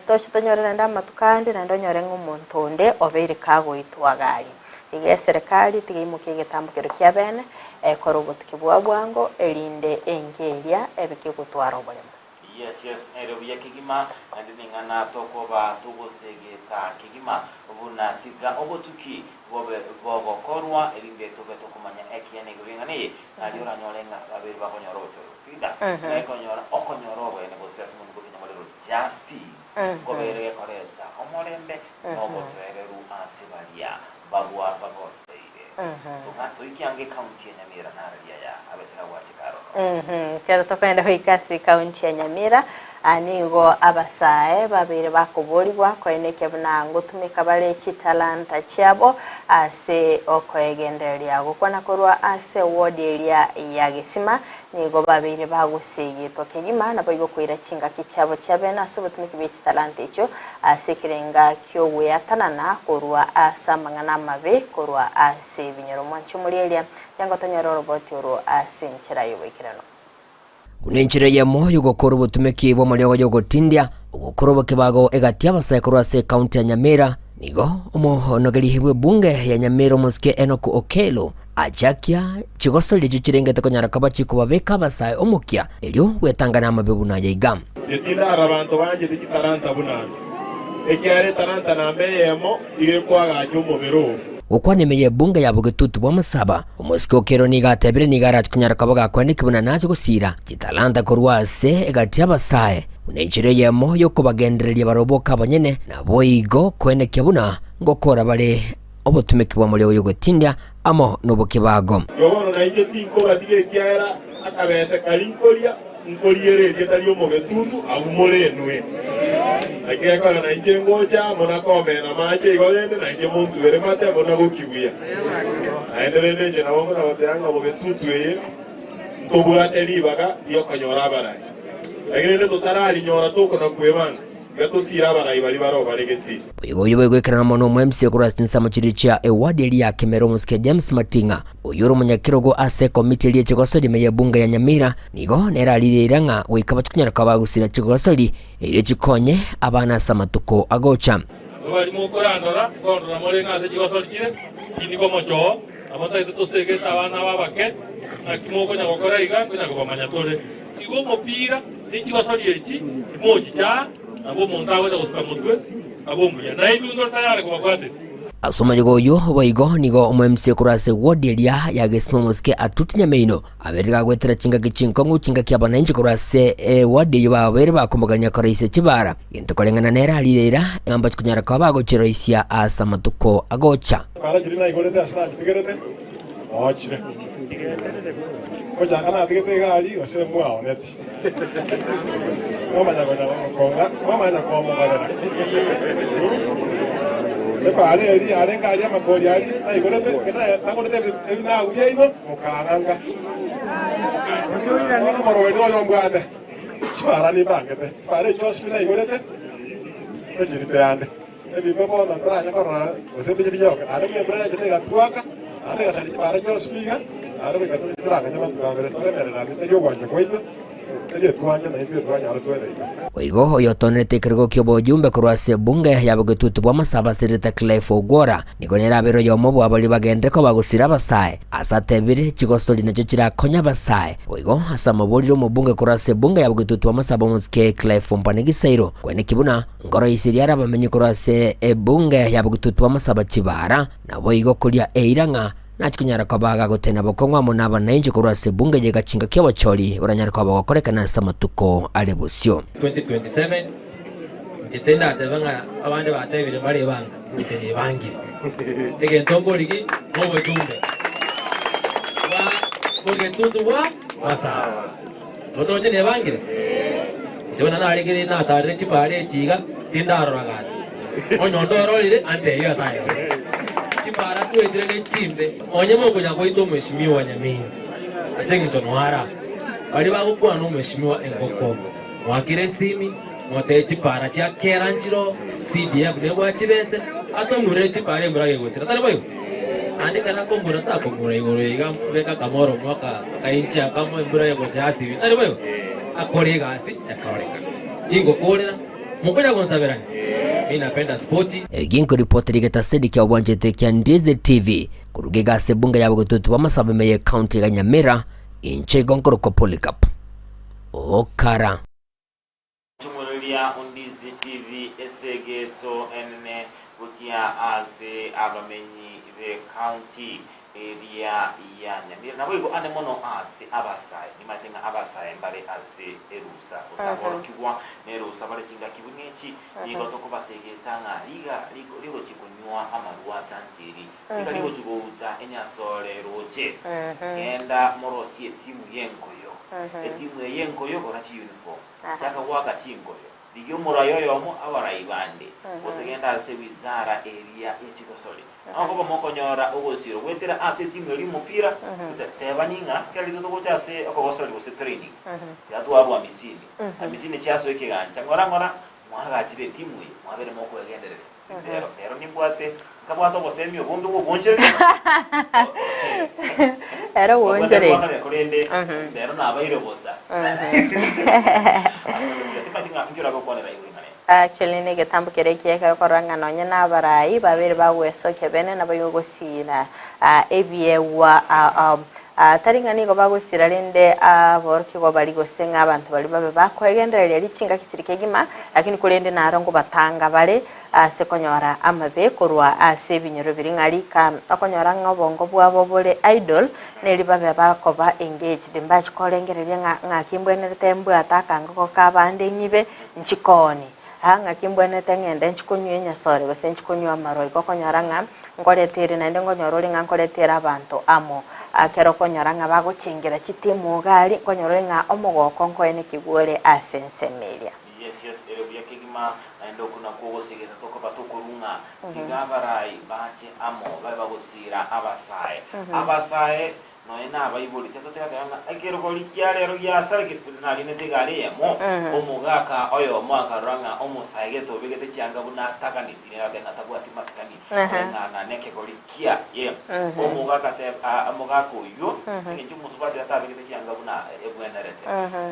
Toche tonyore naende amatuko ande, naende onyore ng'a omonto onde obeire kagoitwa gari. Iga eserekari tiga eimokie egetambokero kia bene, ekore obotuki bwa bwango, erinde enka eria ebe kegotwara oboremo. Yes yes ere buya kegima naende ning'ana tokoba togosegeta kegima buna tiga obotuki bobe bogokorwa erinde tobe tokomanya ekiene igoro y'eng'ana eye nario oranyore ng'a babere bakonyora obochori Frida ng'a ekonyora okonyora oboene gose ase omonto bw'ekenyamorero justice nkobere gekoreta omorembe nobotoereru ase baria bagwa bagoseire Tong'a toike ange ekaunti ya Nyamira nararia aya abete kagwacheka aroro. Ekero tokogenda goika ase ekaunti ya Nyamira, Nigo abasae babeire bakoborigwa koenekia buna ngotumeka bare chitalanta chiabo ase okoegendereria gokwana korwa ase ewodi eria ya Gesima. Nigo babeire bagosegetwa kegima naboigo koira chingaki chiabo chia bene ase obotumeki bwe chitalanta echio ase ekerenga ki'ogweatanana korwa ase amang'ana amabe korwa ase ebinyoro. Mwanche omorieria, yango tonyore oroboti orwo ase enchera y'oboikeranu. Buna enchera eyemo y'ogokora obotumeki bw'amariogo y'ogotindia, ogokora obokebago egati y'abasae korwa ase ekaunti ya Nyamira, nigo omonogeri bw'ebunge ya Nyamira omosike Enock Okello achakia chigosoria echio chirengete konyara koba chikobabeka abasae omokia erio gwetanga namabe buna aya iga. Getindara abanto banchete chitalanta buna inche, ekiagera etalanta namba eyemo iga ekoagacha omobere oo. Gokwana ime y'ebunge ya bogetutu bw'amasaba, Omosike Okello nigo atebire nigo arache konyara koba gakwaneki buna nache gosiira chitalanta korwa ase egati y'abasae buna enchera eyemo y'okobagendereria barobwo abanyene naboigo koenekia buna ngokora bare obotumeki bw'amariogo y'ogotindia amo nobokebago. Igo bono nainche tinkobatiga ekiagera akabese karia nkoria nkoriere erieta ri'omogetutu abwo more inwe. Naki gekogera nainche ngocha amo na komena amache igo rende nainche montubere mate buna gokibuya. Naende rende inche nabo mbuna goteba ng'a bogetutu eye ntobwate ribaga ri'okonyora abarai. Naki rende totararinyora tokona kwebanga. Iga tosiire abarai baria bare obaregeti. Boigo oyio boigoikerana mono omo-MC korwa ase chinsemo chiria chia eward eria ya Kemera omosike James Mating'a, oyio ore omonyakerogo ase ekomiti eria y'echigosori ime y'ebunge ya Nyamira, nigo nere ariire eira ng'a goika bachikonyara koba bagosira chigosori erio chikonye abana ase amatuko agocha. Abwo baria mokorandora, nkondora more ng'a ase chigosori chire, tindi komochoo, nabo ntagete tosegete abana aba abake, naki mokonya gokora iga, nkonya kobamanya tore. Igo omopira ne chigosori echi timochicha, nabo omonto agocha gosuka motwe abe omuya, na intwe ntore tayare kobabwatesia. Ase omoyega oyio boigo nigo omo-MC korwa ase ward eria ya Gesima omosike Atuti Nyameino aberire gagoetera chingaki chinkong'u chingaki abananchi korwa ase eward eyio babeire bakomogania koroisia chibara gento koreng'ana nere arire eira ng'a mbachikonyara koba bagochiroisia ase amatuko agocha. Chibara chiria naigorete ase nachitigerete, noochire. Ngochaka natigete egari gose mwaoneti. Mwamanya konya konga, mwamanya komogorera. Epaara eria yarenge aria amakori aria naigorete, ekero nagorete ebinagu biaino, mokang'anga. Bono omorweri oyo mbwate, chibara nimbangete, chibara echio chionsi naigorete, nchiripe ande. Ebinto bono ntoranye korora gose mbiche biyoke, naende buna embura yachete egatwaka, naende egasaria chibara chionsi pi iga, naende goika toche torang'anye amatuko abere, toremereranie, teri ogwancha gwaito, teri etwancha, na intwe twanyora twene iga. Boigo oyotonerete ekerogo ki'obojumbe korwa ase ebunge ya bogetutu bw'amasabo ase erieta Clive Ogwora, nigo nere abeire oyomo bw'abaria bagenderere koba gosira abasae, ase atebire, Chigosori nachio chirakonye abasae. Boigo ase amaborire omobunge korwa ase ebunge ya bogetutu bw'amasabo omosike Clive Ombane Gisairo, kweneki buna Nkoroiseria are abamenyi korwa ase ebunge ya bogetutu bw'amasabo chibara, naboigo koria eira ng'a nachikonyara koba gagotena bokong'u amo nabananchi korwa ase ebunge eye gachinga ki'obochori boranyare koba bogokorekana ase amatuko are bosio. 2027 Inche tindatebe ng'a abande batebire mbarebanga, inche nibangire. Egento nkorigi nobochumbe bwa bogetutu bwa masaba. Motoche nebangire? Inche buna naregereire natarire chipara echi iga, tindarora gasi. Onye onde ororire, antebie ase aya. Chipara twetire ne chimbe, onye mokonya goita omweshimiwa Nyamira, ase eng'encho noara baria bagokwana omweshimiwa engoko, mwakire esimi, motebie chipara chia kera nchiroo, CDF nebwate chibese, atong'urere chipara embura gegosira, tari boigo? Naende ekero akong'ura takong'ura igoro iga abeke akamoro omwaka akainche akamo embura egocha asibie, tari boigo? Akore egasi ekoreka. Ningokoorera, mokonya gonsaberania? Mi napenda spoti. Eki nkoripotera egetaseni kia obwanchete kia Ndizi TV koruga iga ase ebunge ya bogetutu bw'amasabo ime ye county ya Nyamira, inche igo nkorokwa Polycarp Okara. Tumororia Ondizi TV esegeto enene gochia ase abamenyi be county eria ya Nyamira naboigo ande mono ase abasae. Nimanyete ng'a abasae mbare ase erusa gose aborokigwa nerusa bare chingaki buna echi. Nigo tokobasegeta ng'a riga rigochia konywa. konywa amarwa atanchiri, Tikari gochia gouta enyasore roche. Genda morosie etimu y'enkoyo. Etimu eye y'enkoyo gora chiuniform. Chaka goaka chinkoyo. Rigia omorai oyomo abarai bande. Gose genda ase wizara eria ye chigosori. Nokoba mokonyora ogosirwa goetera ase etimu eria y'omopira, tebani ng'a kera rituko togocha ase okogosori gose training, tiga twarwa amisini. Amisini chiasoa ekegancha ng'ora ng'ora, mwagachire etimu eye, mwabere mokwegendereria. Rero, rero nimbwate, nkabwate obosemi obonge bw'obwonchoreria. Ere obwonchoreria. Obwonchoreria korende rero nabaire bosa. Ase buya, timanyeti ng'a inki orabe okwanera igoro ing'ana eye. Actually negetambo keria ekiya ekero okorora ng'a nonye na abarai babere bagwesokia bene nabaigwe gosiira ebiegwa tari ng'a nigo bagosira rende aborokigwa baria gose ng'a abanto baria babe bakoegendereria richingaki chiri kegima, lakini korende naro ngobatanga bare ase konyora amabe korwa ase ebinyoro biria ng'a rika okonyora ng'a obongo bwabo bore idle neri babe bakoba engaged mbachi korengereria ng'a ng'aki mbwenerete mbwate akangoko kabande ng'ibe nchikoni. Aa ng'aki mbwenerete ng'ende nchikonywa enyasore gose nchikonywa amarwa igo okonyora ng'a nkoretere naende nkonyora ore ng'a nkoretere abanto amo. Ekero okonyora ng'a bagochengera chitimu iga aria, nkonyora ore ng'a omogoko nkoenekigwa ore ase ensemo eria. Yes yes ere buya kegima naende okwo nakwo ogosegeta tokoba tokorung'a tiga abarai bache amo babe bagosiira abasae abasae Nonya nabaibori tatotegatega ng'a ekerogori kia rero giasarekire, buna narinete egari eyemo, omogaka oyomo akarora ng'a omosae gete obegete chianga buna ataganeti, nere agateba ng'a tabwati masikani koreng'ana nekegori kiaye. Omogaka ateba, ah, omogaka oyio, eng'encho omosubati atabegete chianga buna ebwenerete,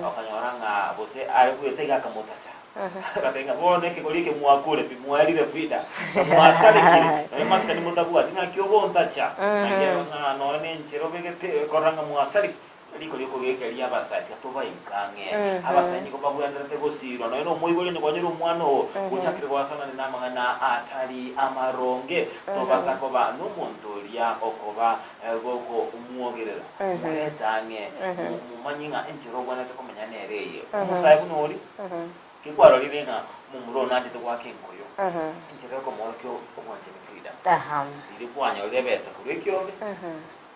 okanyora ng'a gose are bwete iga akamotacha. Agateba ng'a bono ekegori eke mwakure pi, mwaerire frida, na mwasarekire, nonya masikani motabwati, ng'aki ogontacha? Naki ero ng'a nonya nenchera obegete ekorora ng'a mwasarekire. Riko ri'okogekia ri'abasae tiga tobaika ang'e. Abasae nigo babwenerete gosiirwa, nonya nomoibori onye kwanyora omwana oo ochakire goasanania namang'ana atari amaronge, tobasa koba nomonto oria okoba gokomwogerera. Morete ang'e, momanye ng'a enchera obwenerete komenya nere eye. Omosae buna oria, Tikwarorire ng'a omomura oo nanchete goaka enkoyo, enchera yokomoorokia obwanchani Frida, riria kwanyorire ebesa korwa ekiombe,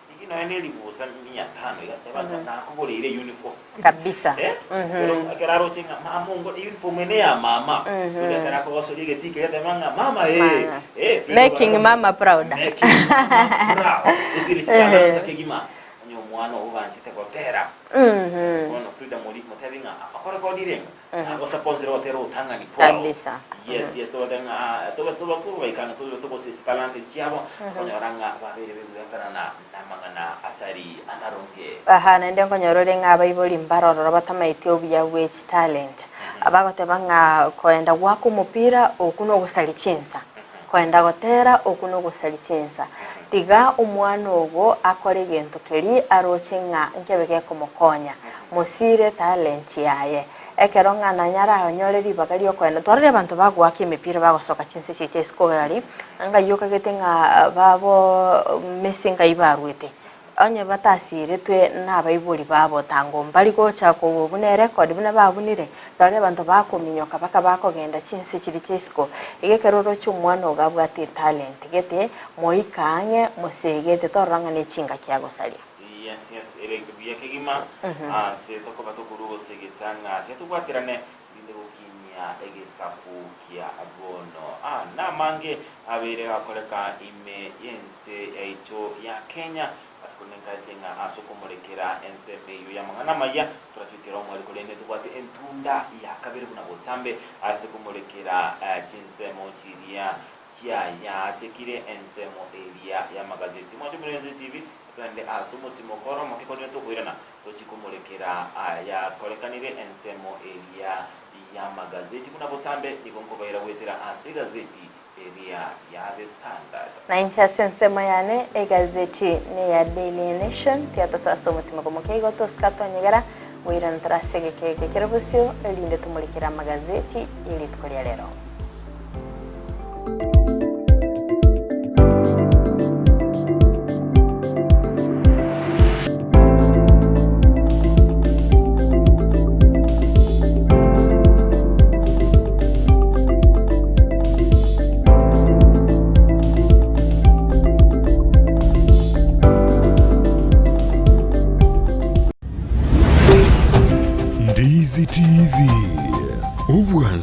rigia nonya ne ribusa mia tano iga, teba ng'a nakogoreire euniform. Kabisa. Eh, ekero ekero aroche ng'a mama ongo euniform eye neya mama, Frida ekero akogosoria egetii keria ateba ng'a mama eh, Mama. eh, Frida Making mama proud. Making mama proud. Gose richitanancha kegima, onye omwana oo oganchete gotera, Bono Frida mori motebi ng'a akorekodire ng'a agosaponsere gotera otang'ani kwao. Kabisa. Yes yes tobate ng'a tobe tobe tobaika ng'a tobe togose chitalanta chiabo okonyora ng'a babeire begoetanana namang'ana atari amaronge. Aha, naende nkonyora ore ng'a abaibori mbarororo batamaeti obuya bwe chitalent. Bagoteba ng'a koenda goaka omopira okwo nogosaria chinsa, koenda gotera okwo nogosaria chinsa. Tiga omwana ogo akore egento keria aroche ng'a nkebe gekomokonya. Mosiire etalenti yaye. Ekero ng'a nanyare anyore ribaga ri'okoenda. Twarorire abanto bagoaka emepira bagosoka chinse chiaito isiko gari, ngai okagete ng'a babo Messi ngai barwete. Onye batasiretwe nabaibori babo tango mbari gocha kobuna erekodi buna babunire, twarorire abanto bakominyoka baka bakogenda chinse chiria chia isiko. Iga ekero oroche omwana ogo abwate etalent gete, moike ang'e mosegete torora ng'a nechingaki agosaria. Yes yes ere buya kegima ase tokoba tokorua gosegeta ng'a tiga tobwaterane rinde gokinyia egesaku kia bono. Ah namange abeire gakoreka ime yense yaito ya Kenya ase korende nkaete ng'a ase okomorekera ensemo eyio y'amang'ana amaya toratwikere omweri korende tobwate entunda ya kabere buna botambe ase tokomorekera chinsemo chiria chiayachekire ensemo eria y'amagazeti. Mwanche Omorenzi TV, togende ase omotimo okoro omoke korende tokoirana tochie komorekera ayakorekanire ensemo eria y'amagazeti buna botambe nigo nkobaira goetera ase egazeti eria ya The Standard. Na inche ase ensemo yane egazeti neya Daily Nation, tiga tosoe ase omotimo omoke igo tosika twanyegera goirana tore ase egeka eke kere bosio erinde tomorekere amagazeti ye rituko ria rero.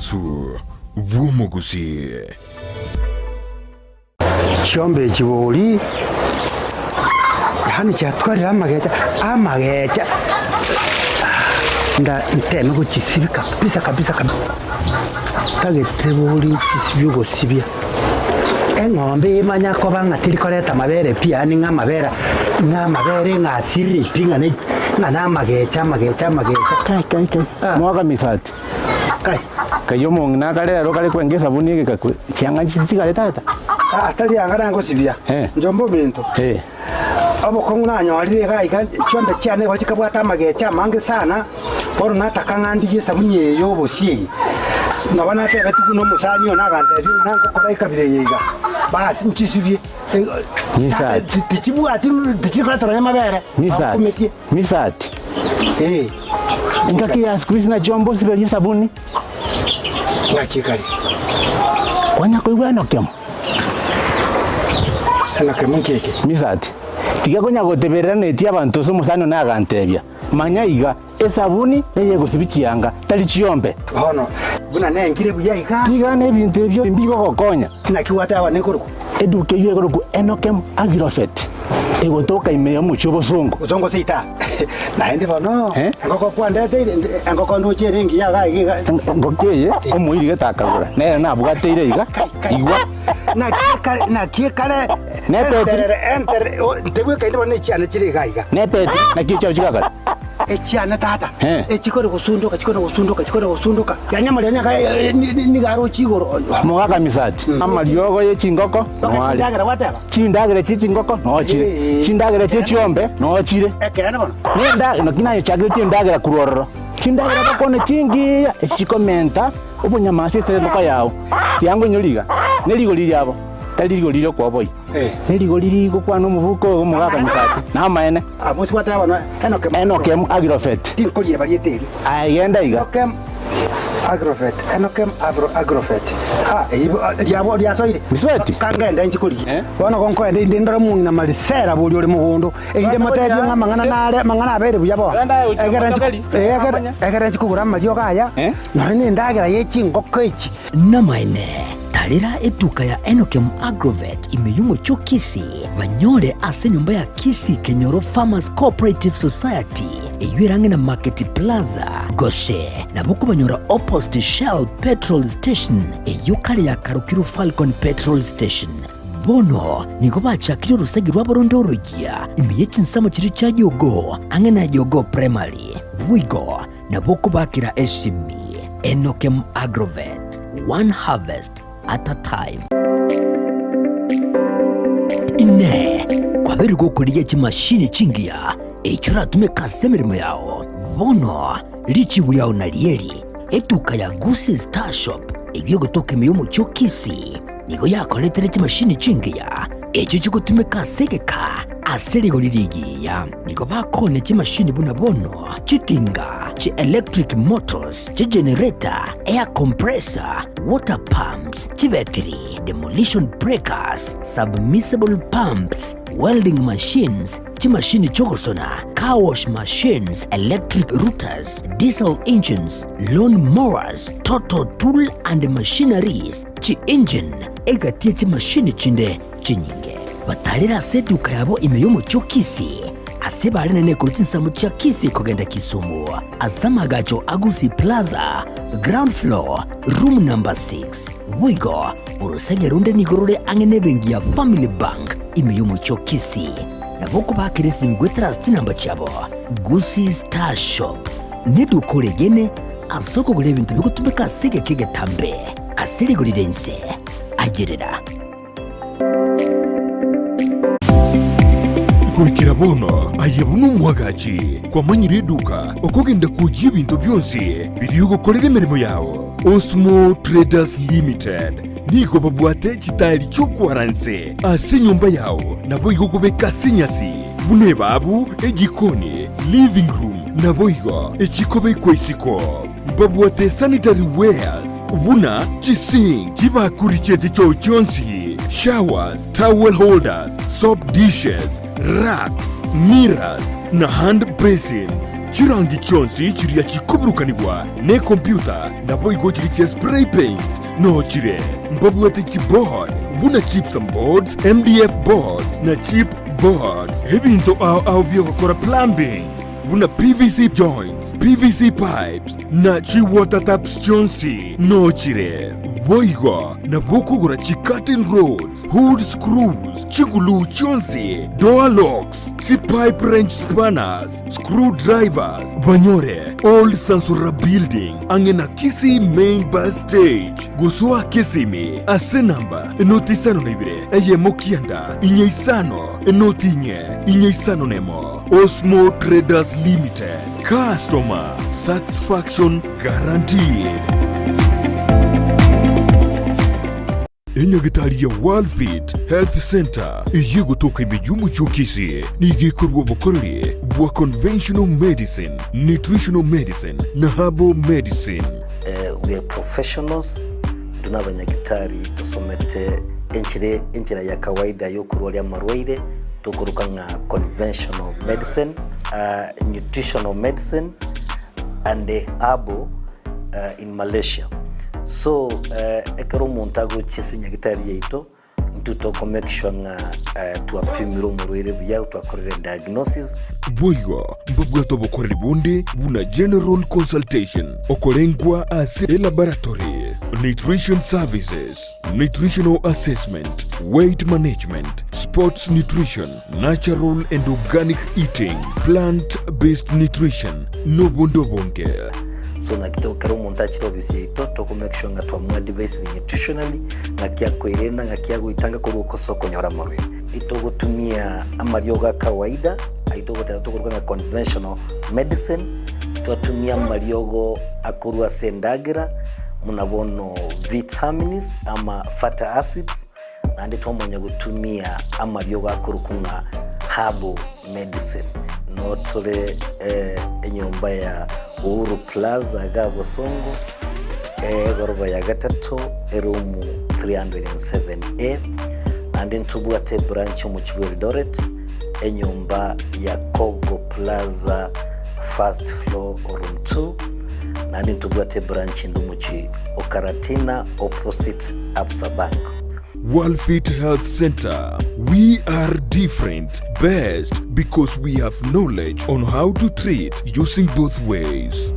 Omwansu bw'omogusii. Chiombe echi bori, yaani chiatwarire amagecha, amagecha nda nteme gochisibia kabisa kabisa kabisa, ntagete bori chisibie ogosibia, eng'ombe emanya koba ng'a teri koreta amabere pi yaani ng'a amabere ng'a amabere ng'a asirire pi ng'a ne ng'a na amagecha amagecha amagecha. Kai kai kai, mwaka misati. Kai. Kai omong'ina akare ero kare kwenga esabuni egekakwe, chianga nchitigare tata. Aa tari anga nangosibia, njomba ominto. Obokong'u nanyorire iga iga, chiombe chiane igo chikabwata amagecha amange sana, bono nataka ng'a ndigie esabuni eye ya obosie eye. Nabo natebetigwe buna omosani one agantebia ng'a nangokora ekabira eye iga, basi nchisibie. Tata tichibwati tichikoretera nonya amabere, bakumetie. Misati. Engaki ya siku hizi nachio mbosiberie esabuni. Ng'aki kare? Kwanya koigwa enokemo? Enokemo nki eke? Misati. Tiga konya goteberera netie abanto ase omosani one agantebia, Manya iga, esabuni neyegosibia chianga, tari chiombe. Bono, buna nengire buya iga. Tiga nebinto ebio mbigogokonya. Naki gwateba nekorokwa? Eduka eyio ekorokwa Enokem Agrofet, egotoka ime y'omochie obosongo. Bosongo seita. Naende bono, engoko kwandeteire, engoko ndoche ere engiya iga iga iga. Engoko eye omoiri gete akagora, nere nabwateire iga, igwa. Naki ekare, naki ekare, Nepeti. enterere, enterere, o, ntebwekaini bono echiane chire iga iga. Nepeti, naki echiao chigakora? Echiane tata, echikore gosundoka, chikore gosundoka, chikore gosundoka, yaani amarianya aka nigo aroche igoro. Mogaka misati, amariogo ye chingoko Mpaka noare. chindagera gwateba? Chindagera chie chingoko noo chire, chindagera chie chiombe noo chire. Ekeene bono. Nenda, naki nayochakeretie endagera korwa ororo. Chindagera bakone chingiya, echi chikomenta obonyamasi ase engoko yao. Tiango inyore iga, ne rigori riabo, tari rigori ri'okoboyia. Ne rigori rigokwana omobuko oyo omogaka misati, namaene. Amo gwateba bono, Enokem. Enokem Agrofet. Tinkorieba rieta erio. Aye genda iga. Enokem Agrofet, Enokem Afro Agrofet. Ah, eyio riabo riasoire. Misweti. Kangende inche korigia. Bono gonkoenda inde ndore omong'ina Marisela boria ore mogondo, erinde motebie ng'a amang'ana nare, amang'ana abeire buya bono. Egere nchi, egere, egere nchi kogora amariogo aya, nonya na endagera ye chingoko echi. Namaene, tarera etuka ya Enokem Agrovet ime y'omochie o Kisii, banyore ase enyomba ya Kisii Kenyoro Farmers Cooperative Society, eyio ere ang'e na Market Plaza, gose nabo okobanyora opposite Shell Petrol Station, eyio kare yakarokirwe Falcon Petrol Station. Bono nigo bachakire orosegi rwabo ronde oroyia ime ye chinsemo chiria chia Jogoo, ang'e na Jogoo Primary. Boigo nabo okobakera esimi. Enokem Agrovet, one harvest at a time. Inee! Kwabeire gokorigia chimashini chingiya echio oratumeke ase emeremo yao? Bono richibu riao narieri, etuka ya Gusii Star Shop eyio egotoka ime y'omochie o Kisii nigo yakoretere chimashini chingiya echio chigotumeka ase egeka ase rigori rigiya. Nigo bakoonia chimashini buna bono chitinga, chi electric motors, chigenerator, air compressor, water pumps, chibetiri, demolition breakers, submersible pumps, welding machines, chimashini chi'ogosona, car wash machines, electric routers, diesel engines, lawn mowers, total tool and machineries, chi-engine, egati ye chimashini chinde chinyinge. Batarire ase eduka yabo ime y'omochie o Kisii, ase bare nene korwa chinsemo chia Kisii kogenda Kisumu, ase amagacho a Gusii Plaza, ground floor, room number 6. Boigo, orosege ronde nigo rore ang'e nebenki ya Family Bank ime y'omochie o Kisii. Nabo okobakera esimi goetera ase chinamba chiabo, Gusii Star Shop neduka oregene ase okogora ebinto bigotumeka ase egeka egetambe ase rigori ri'ense. Ayerera. Goikera bono, aye buna omwagachi, kwamanyire eduka okogenda kwoyia ebinto bionsi biria ogokorera emeremo yao. Osmo Traders Limited nigo babwate chitaeri chi'okwara nse ase enyomba yao naboigo kobeka ase enyasi buna ebabu, ejikoni, living room naboigo echikobekwa isiko. Mbabwate sanitary wares buna chisink, chibakuri chie chichoo chionsi, showers, towel holders, soap dishes, racks. mirrors na hand basins. Chirangi chionsi chiria chikoburukanigwa nekompyuta naboigo chiria chia spray paints noo chire. Mbabwate chiboard buna gypsum boards, MDF boards na chip boards. Ebinto ao ao biogokora plumbing buna PVC joints, PVC pipes na chiwater taps chionsi noo chire. Boigo nabo okogora chicurtain rods, hood screws, chiguluu chionsi, door locks, chipipe wrench spanners, screw drivers, banyore Old Sansura Building ang'e na Kisii Main Bus Stage. Gosoa Kisimi ase namba enoti isano na ibere eyemo kianda inye isano enoti inye inye isano nemo. Osmo Traders Limited, customer satisfaction guaranteed. Enyagitari ya Worldfit Health Centre eyio egotoka ime y'omochie o Kisii nigo ekorua obokoreri bwa conventional medicine, nutritional medicine na herbal medicine. We are professionals, intwe nabanyagitari tosomete enchera enchera ya kawaida yokorwaria amarwaire tokoroka ng'a conventional medicine, nutritional medicine and herbal in Malaysia. So ekero omonto agochia ase enyagitari yaito, intwe toko make sure ng'a twapimire omorwaire buya, twakorire diagnosis. Boigo mbabwate obokoreri bonde buna general consultation, okorengwa ase elaboratory, nutrition services, nutritional assessment, weight management, sports nutrition, natural and organic eating, plant based nutrition, nobonde obonge. So naki to ekero omonto achire ofisi yaito toko make sure ng'a twamoadvisire nutritionally ng'aki akoerenda ng'aki agoitanga korwa ase okonyora amarwaire. Itogotumia amariogo a kawaida ayio togoteba tokoruga ng'a conventional medicine, twatumia amariogo akorwa ase endagera buna bono vitamins ama fatty acids, naende twamanya gotumia amariogo akorokwa ng'a herbal medicine. Noo tore enyomba ya Uhuru Plaza iga Bosongo, egoroba ya gatato, eroom 307A, naende ntobwate ebranch omochie bwa Eldoret, enyomba ya Kogo Plaza first floor room 2, naende ntobwate ebranch ende omochie o Karatina opposite Absa Bank. Worldfit Health Centre, We are different, best because we have knowledge on how to treat using both ways.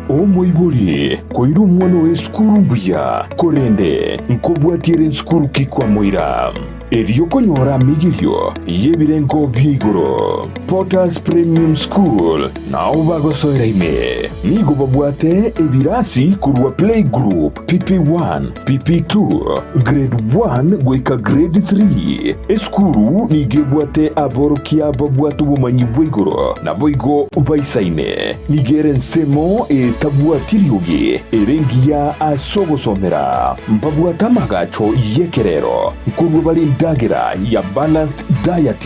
Omoibori koira omwana oye esukuru mbuya, korende nkobwatia ere nsukuru ki kwamoira? Erio konyora amigirio y'ebirengo bia igoro. Potter's Premium School nao bagosoera ime. Nigo babwate ebirasi korwa Playgroup, PP1, PP2, Grade 1 goika Grade 3. Esukuru nigo ebwate aborokia babwate obomanyi bwa igoro naboigo baisaine. Nigo ere ensemo etabwati riogi ere engiya ase ogosomera. Mbabwate amagacho y'ekerero nkorua bare endagera ya balanced diet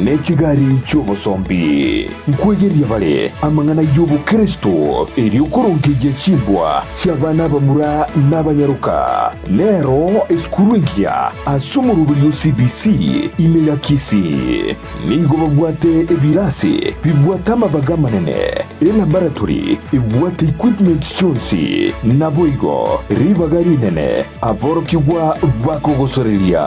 ne chigari chi'obosombi. Nkwegeria bare amang'ana y'obokeresto erio korongeyia chimbwa chi'abana abamura n'abanyaroka. Nero esukuru engiya ase omoroberio o CBC ime ya Kisii. Nigo babwate ebirasi bibwate amabaga amanene, elaboratory ebwate equipments chionsi, naboigo ribaga rinene aborokigwa bakogosoreria.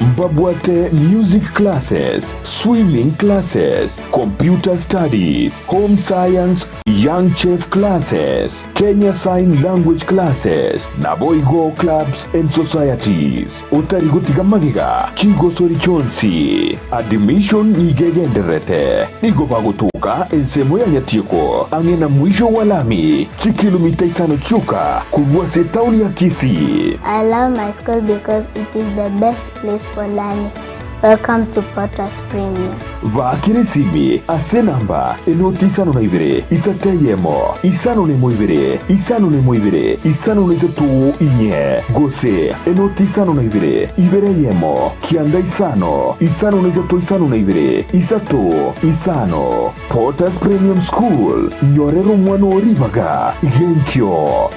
Mbabwate music classes, swimming classes, computer studies, home science, young chef classes, Kenya Sign Language Classes, naboigo clubs and societies. Otari gotiga magega chigosori chionsi. Admission nigo egendererete. Nigo bagotoka ensemo ya Nyatieko ang'e na mwisho wa lami, chikilomita isano chioka korwa ase etaoni ya Kisii. I love my school because it is the best place for learning. Welcome to Potter's Premium. Baakera esimi ase enamba enoti isano na ibere, isato eyemo, isano na emo ibere, isano na emo ibere, isano na isato inye, gose enoti isano na ibere, ibere eyemo, kianda isano, isano na isato isano na ibere, isato, isano. Potter's Premium School, nyorera omwana oo ribaga genkio.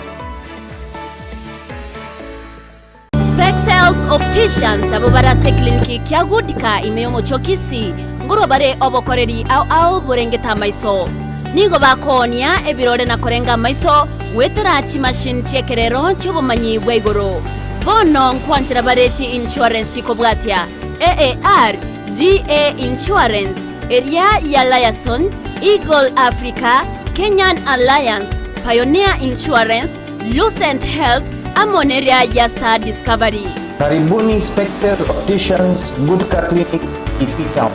Spexel Spectacles Opticians abwo bare ase eclinic kia Goodka ime y'omochie o Kisii ngorwa bare obokoreri ao ao borengete amaiso. Nigo bakoonia ebirore na korenga amaiso goetera chimachine chi'ekerero chi'obomanyi bwa igoro. Bono nkwanchera bare chi insurance chikobwatia AAR, GA Insurance, eria ya Liaison, Eagle Africa, Kenyan Alliance, Pioneer Insurance, Lucent Health, amo neria ya Star Discovery. Karibuni Spectacle Opticians Gutka Clinic Kisii Town.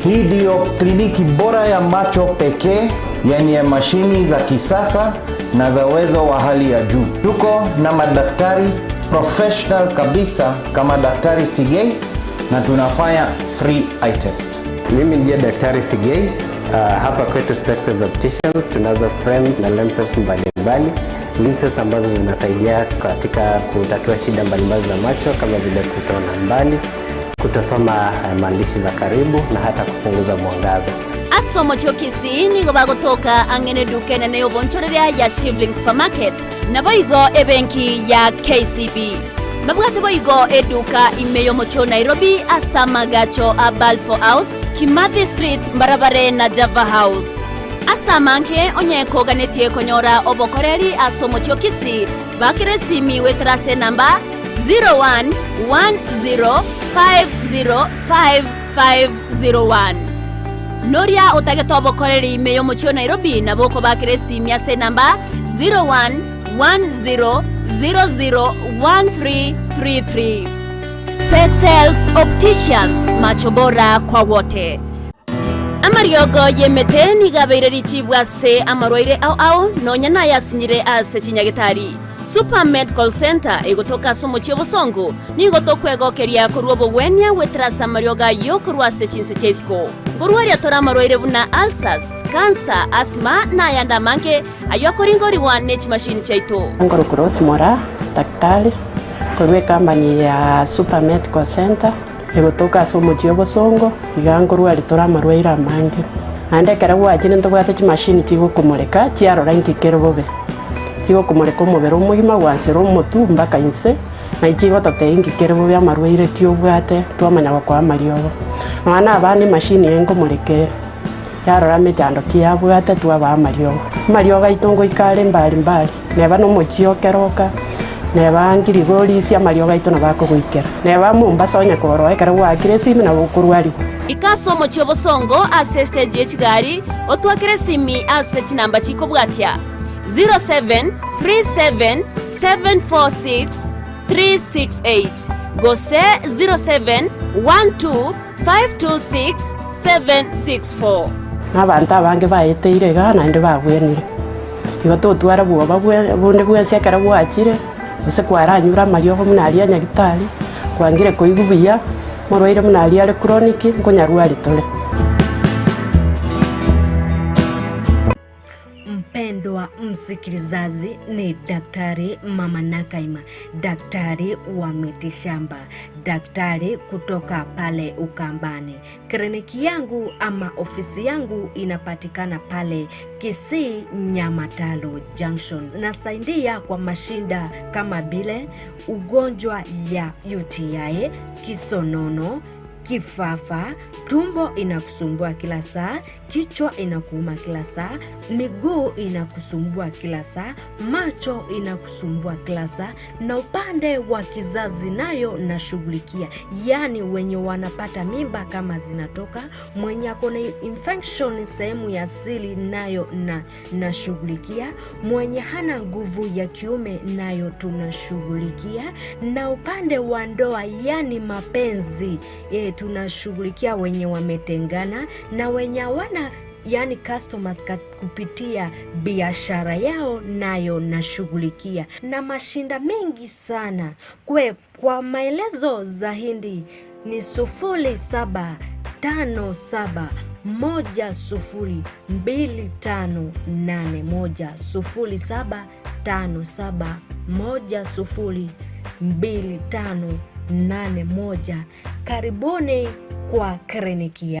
Hii ndiyo kliniki bora ya macho pekee yenye mashini za kisasa na za uwezo wa hali ya juu. Tuko na madaktari professional kabisa kama Daktari Sigei na tunafanya free eye test. Mimi ndiye Daktari Sigei. Hapa kwetu Spectacles Opticians tunazo frames na lenses mbalimbali, lenses ambazo zinasaidia katika kutatua shida mbalimbali za macho kama vile kutoona mbali, kutosoma maandishi za karibu na hata kupunguza mwangaza. Ase omochie o Kisii nigo bagotoka ang'e neduka enene y'obonchoreria ya Shivling Supermarket, naboigo ebenki ya KCB. Babwate boigo eduka ime y'omochie o Nairobi ase amagacho a Balfour House, Kimathi Street mbarabare na Java House. Ase amange onye koganetie konyora obokoreri ase omochie o Kisii, bakera esimi goetera ase enamba 0110505501. Noria otagete obokoreri ime y'omochie o Nairobi nabo okobakera esimi ase enamba 0110001333. Spectacles Opticians, macho bora kwa wote. Amariogo y'emete nigo abeire richibu ase amarwaire ao ao nonya nayasinyire ase chinyagetari. Super Medical Centre egotoka ase omochie o Bosongo nigo tokwegokeria korwa obogwenia goetera ase amariogo ayio korwa ase chinse chia isiko. Nkorwaria tore amarwaire buna ulcers, cancer, asthma na ayande amange ayio akoringorigwa ne chimashini chiaito. Nkorokwa Rose Moraa, daktari korwa ecompany ya Super Medical Centre egotoka ase omochie o Bosongo, iga nkorwaria tore amarwaire amange. Naende ekero gwachire ntobwate chimashini chigokomoreka chiarora inki kere bobe. Chigokomoreka omobere omogima gwansera omotwe mpaka inse, naye chigototebia inki kere bobe amarwaire ki obwate twamanya gokoa amariogo. Nonya na abana emashini eye nkomoreka ere, yarora emechando ki yabwate twabaa amariogo. Amariogo aito ngoika are mbari mbari, neba na omochie o Keroka, neba Ngirigorisia amariogo aito nabo akogoikera. Neba Mombasa onye koroa ekero gwaakire esimi nabo okorwariwa. Ika ase omochie o Bosongo ase estage ye chigari, otwakere esimi ase chinamba chikobwatia, 0737746368 gose 0712526764. Na abanto abange baeteire igaa naende babwenire. Igo totwara bwoba bonde bwensi ekero gwachire, gose kwaranyure amariogo buna aria a nyagitari, kwangire koigwa buya, morwaire buna aria are chronic, nkonyarwari tore. Mpendwa msikilizaji, ni Daktari Mama Nakaima, daktari wa mitishamba, daktari kutoka pale Ukambani. Kliniki yangu ama ofisi yangu inapatikana pale Kisii Nyamataro Junction. Nasaidia kwa mashinda kama vile ugonjwa ya UTI, kisonono, kifafa, tumbo inakusumbua kila saa, kichwa inakuuma kila saa, miguu inakusumbua kila saa, macho inakusumbua kila saa, na upande wa kizazi nayo nashughulikia, yaani wenye wanapata mimba kama zinatoka, mwenye ako na infection sehemu ya siri nayo na nashughulikia, mwenye hana nguvu ya kiume nayo tunashughulikia, na upande wa ndoa yani mapenzi tunashughulikia wenye wametengana na wenye hawana yani customers kupitia biashara yao nayo nashughulikia, na mashinda mengi sana. Kwa maelezo zaidi ni 0757102581, 0757102581. Karibuni kwa kliniki ya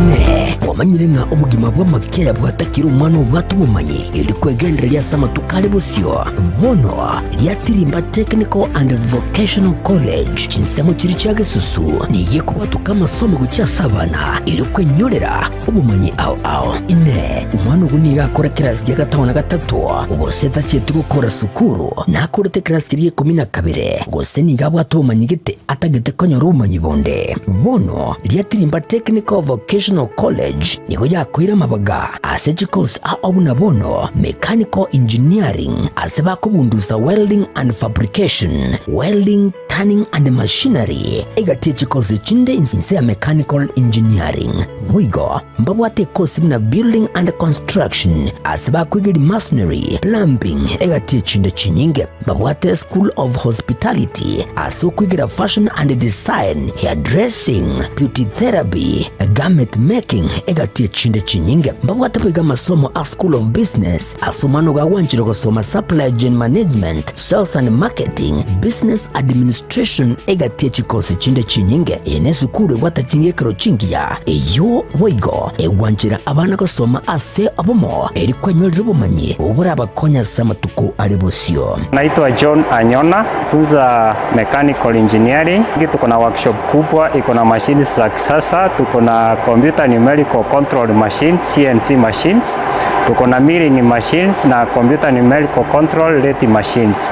Ne. Inee! Kwamanyire ng'a obogima bw'amakiaya bwatakire omwana obwate obomanyi, erio kwegendereria ase amatuko are bosio? Bono riatirimba Technical and Vocational College, chinsemo chiria chia gesusu, nigo ekobwatoka amasomo gochia ase abana, erio kwenyorera obomanyi ao ao. Inee! Omwana ogo nigo akora kerasi gia gatano na gatato, gose tachieti gokora sukuru, nakorete ekerasi keria gia ikomi na kabere, gose nigo abwate obomanyi gete atagete konyora obomanyi bonde? Bono riatirimba Technical Vocational College nigo yakoire amabaga ase chikosi ao buna bono Mechanical Engineering ase bakobundusa Welding and Fabrication, Welding, Turning and Machinery, egati ye chikosi chinde inse ya Mechanical Engineering. Boigo mbabwate ekosi buna Building and Construction ase bakoigeria Masonry, Plumbing egati ye chinde chinyinge. Mbabwate School of Hospitality ase okoigera Fashion and Design, Hairdressing, Beauty Therapy, Garment Making egati ye chinde chinyinge. Mbabwate boigo amasomo a School of Business ase omwana ogo agwanchire gosoma Supply Chain Management, Sales and Marketing, Business Administration egati ye chikosi chinde chinyinge. Eye nesukuru ebwate ching'ekero chingiya eyio boigo egwanchera abana gosoma ase obomo eri kwenyorera obomanyi oborabakonya ase amatuko are bosio. Naitwa John Anyona, funza mechanical engineering. Tuko na workshop kubwa, iko na machines za kisasa, tuko na computer numerical control machines, CNC machines, tuko na milling machines na computer numerical control lathe machines,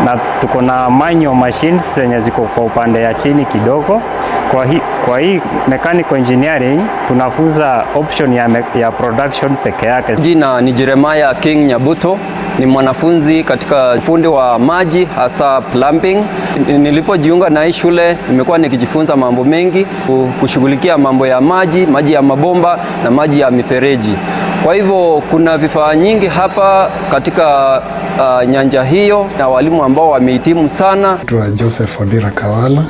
na tuko na manual machines zenye ziko kwa upande ya chini kidogo. Kwa hii mechanical engineering tunafunza option ya production peke yake. Jina ni Jeremiah King Nyabuto, ni mwanafunzi katika fundi wa maji hasa plumbing. Nilipojiunga na hii shule nimekuwa nikijifunza mambo mengi, kushughulikia mambo ya maji, maji ya mabomba na maji ya mifereji. Kwa hivyo kuna vifaa nyingi hapa katika nyanja hiyo na walimu ambao wamehitimu sana. Naitwa Joseph Odira Kawala.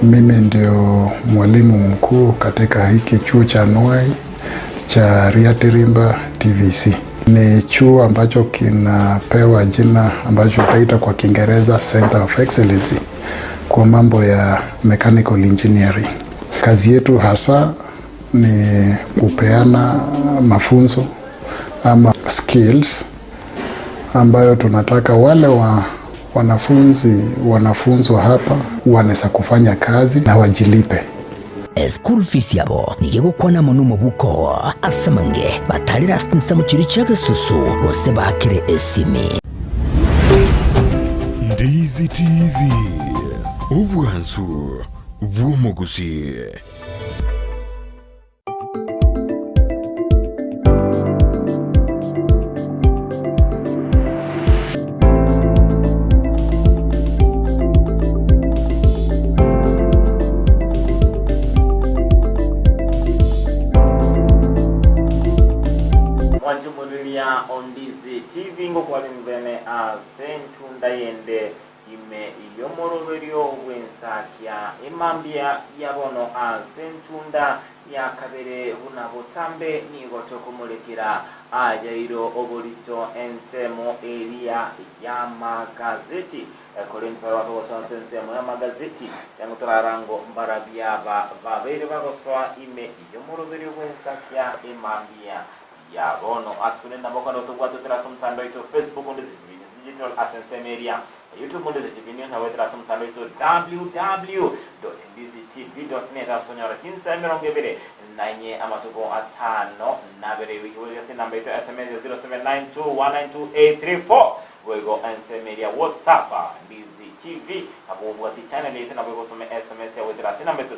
Mimi ndio mwalimu mkuu katika hiki chuo cha Nuai cha Riatirimba TVC. Ni chuo ambacho kinapewa jina ambacho utaita kwa Kiingereza Center of Excellency kwa mambo ya mechanical engineering. Kazi yetu hasa ni kupeana mafunzo ama skills ambayo tunataka wale wa wanafunzi wanafunzwa hapa wanaweza kufanya kazi na wajilipe. School fees yabo nigegokwana mono omobuko asamange batarera ase ensemo chiri chia gesusu gose bakire esimi. Ndizi TV, obwansu bw'omogusi. Mwanjumulilia Ondizi TV ngokwali ase ntunda yende ime yomoroberio bwensakia emambia yabono ase ntunda yakabere buna butambe nigo tokumulekera ajairo oborito ensemo eria ya magazeti. Korinto bagosoa ase ensemo ya magazeti yango mbarabiaba babere bagosoa ime yomoroberio bwensakia emambia ya bono asune nabokano tobwatotera ase omotandao oito Facebook Ondizi TV News Digital ase ensemo eria YouTube Ondizi TV News nawetera ase omotandao oito www.ndizitv.net asonyora chinsa 24 amatuko 52 wiki ase namba ito SMS 0792192834 bwego ensemo eria WhatsApp Ndizi TV abo bwati channel yetu nabo gosome SMS ya wetera ase namba ito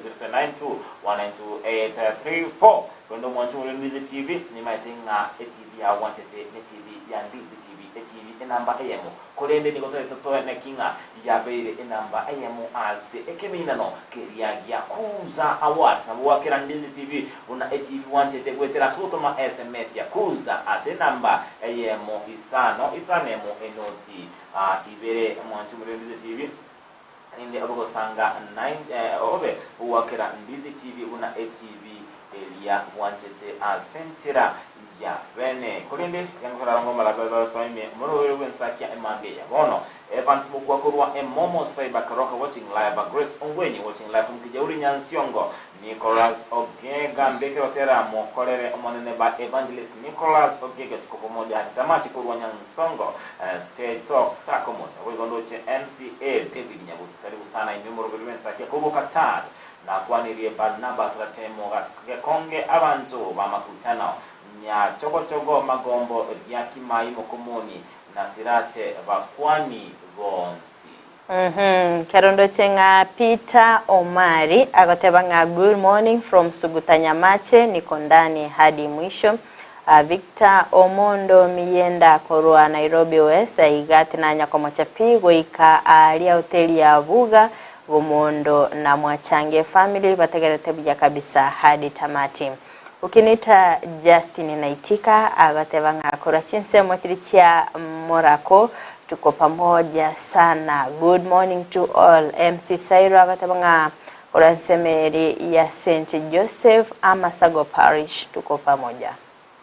0792192834. Kwendo mwanchu uri Ndizi TV nimaete ng'a eTV ya wantete ne TV ya Ndizi TV eTV enamba eyemo korende nigo torete toene king'a yabeire enamba eyemo ase ekeminano keria gia Kuza Awards nabo wakera Ndizi TV buna eTV wantete gwetera ase gotoma SMS ya Kuza ase enamba eyemo isano isano emo enoti ibere. Mwanchu muri Ndizi TV ninde obogosanga 9 obe wakera Ndizi TV buna eTV eria bwanchete ase enchera. ya bene. Korende tiga ngokora ng'a omorabare basoe ime omorwere bw'ensakia emambia ya bono. Evans Mokua korwa Emomo Cyber Keroka watching live. Grace Ongwenyi watching live from Kijauri Nyansiongo. Nicholas Ogega mbekere otera mokorere omonene ba Evangelist Nicholas Ogega tuko pamoja hadi tamati korwa Nyansongo. Stay talk takomocha boigo ndoche MCA David Nyabuti karibu sana ime omoroberi bw'ensakia korwa Qatar. Nakwanirie Barnabas Ratemo Gekonge abanto ba makutano Nyachogochogo Magombo Riakimai Mokomoni na Sirate bakwani bonsi. Kerondo ng'a Peter Omari agoteba ng'a good morning from Suguta Nyamache, niko ndani hadi mwisho. Victor Omondo Miyenda korwa Nairobi West igati na nyakomocha pi goika aria hoteli ya Buga Bomondo na Mwachange family bategerete buya kabisa hadi tamati. Ukinita Justin Naitika agateba ng'a korwa chinsemo chiri chia Morako tuko pamoja sana. Good morning to all. MC Sairo agateba ng'a korwa nsemeri ya St Joseph Amasago Parish tuko pamoja.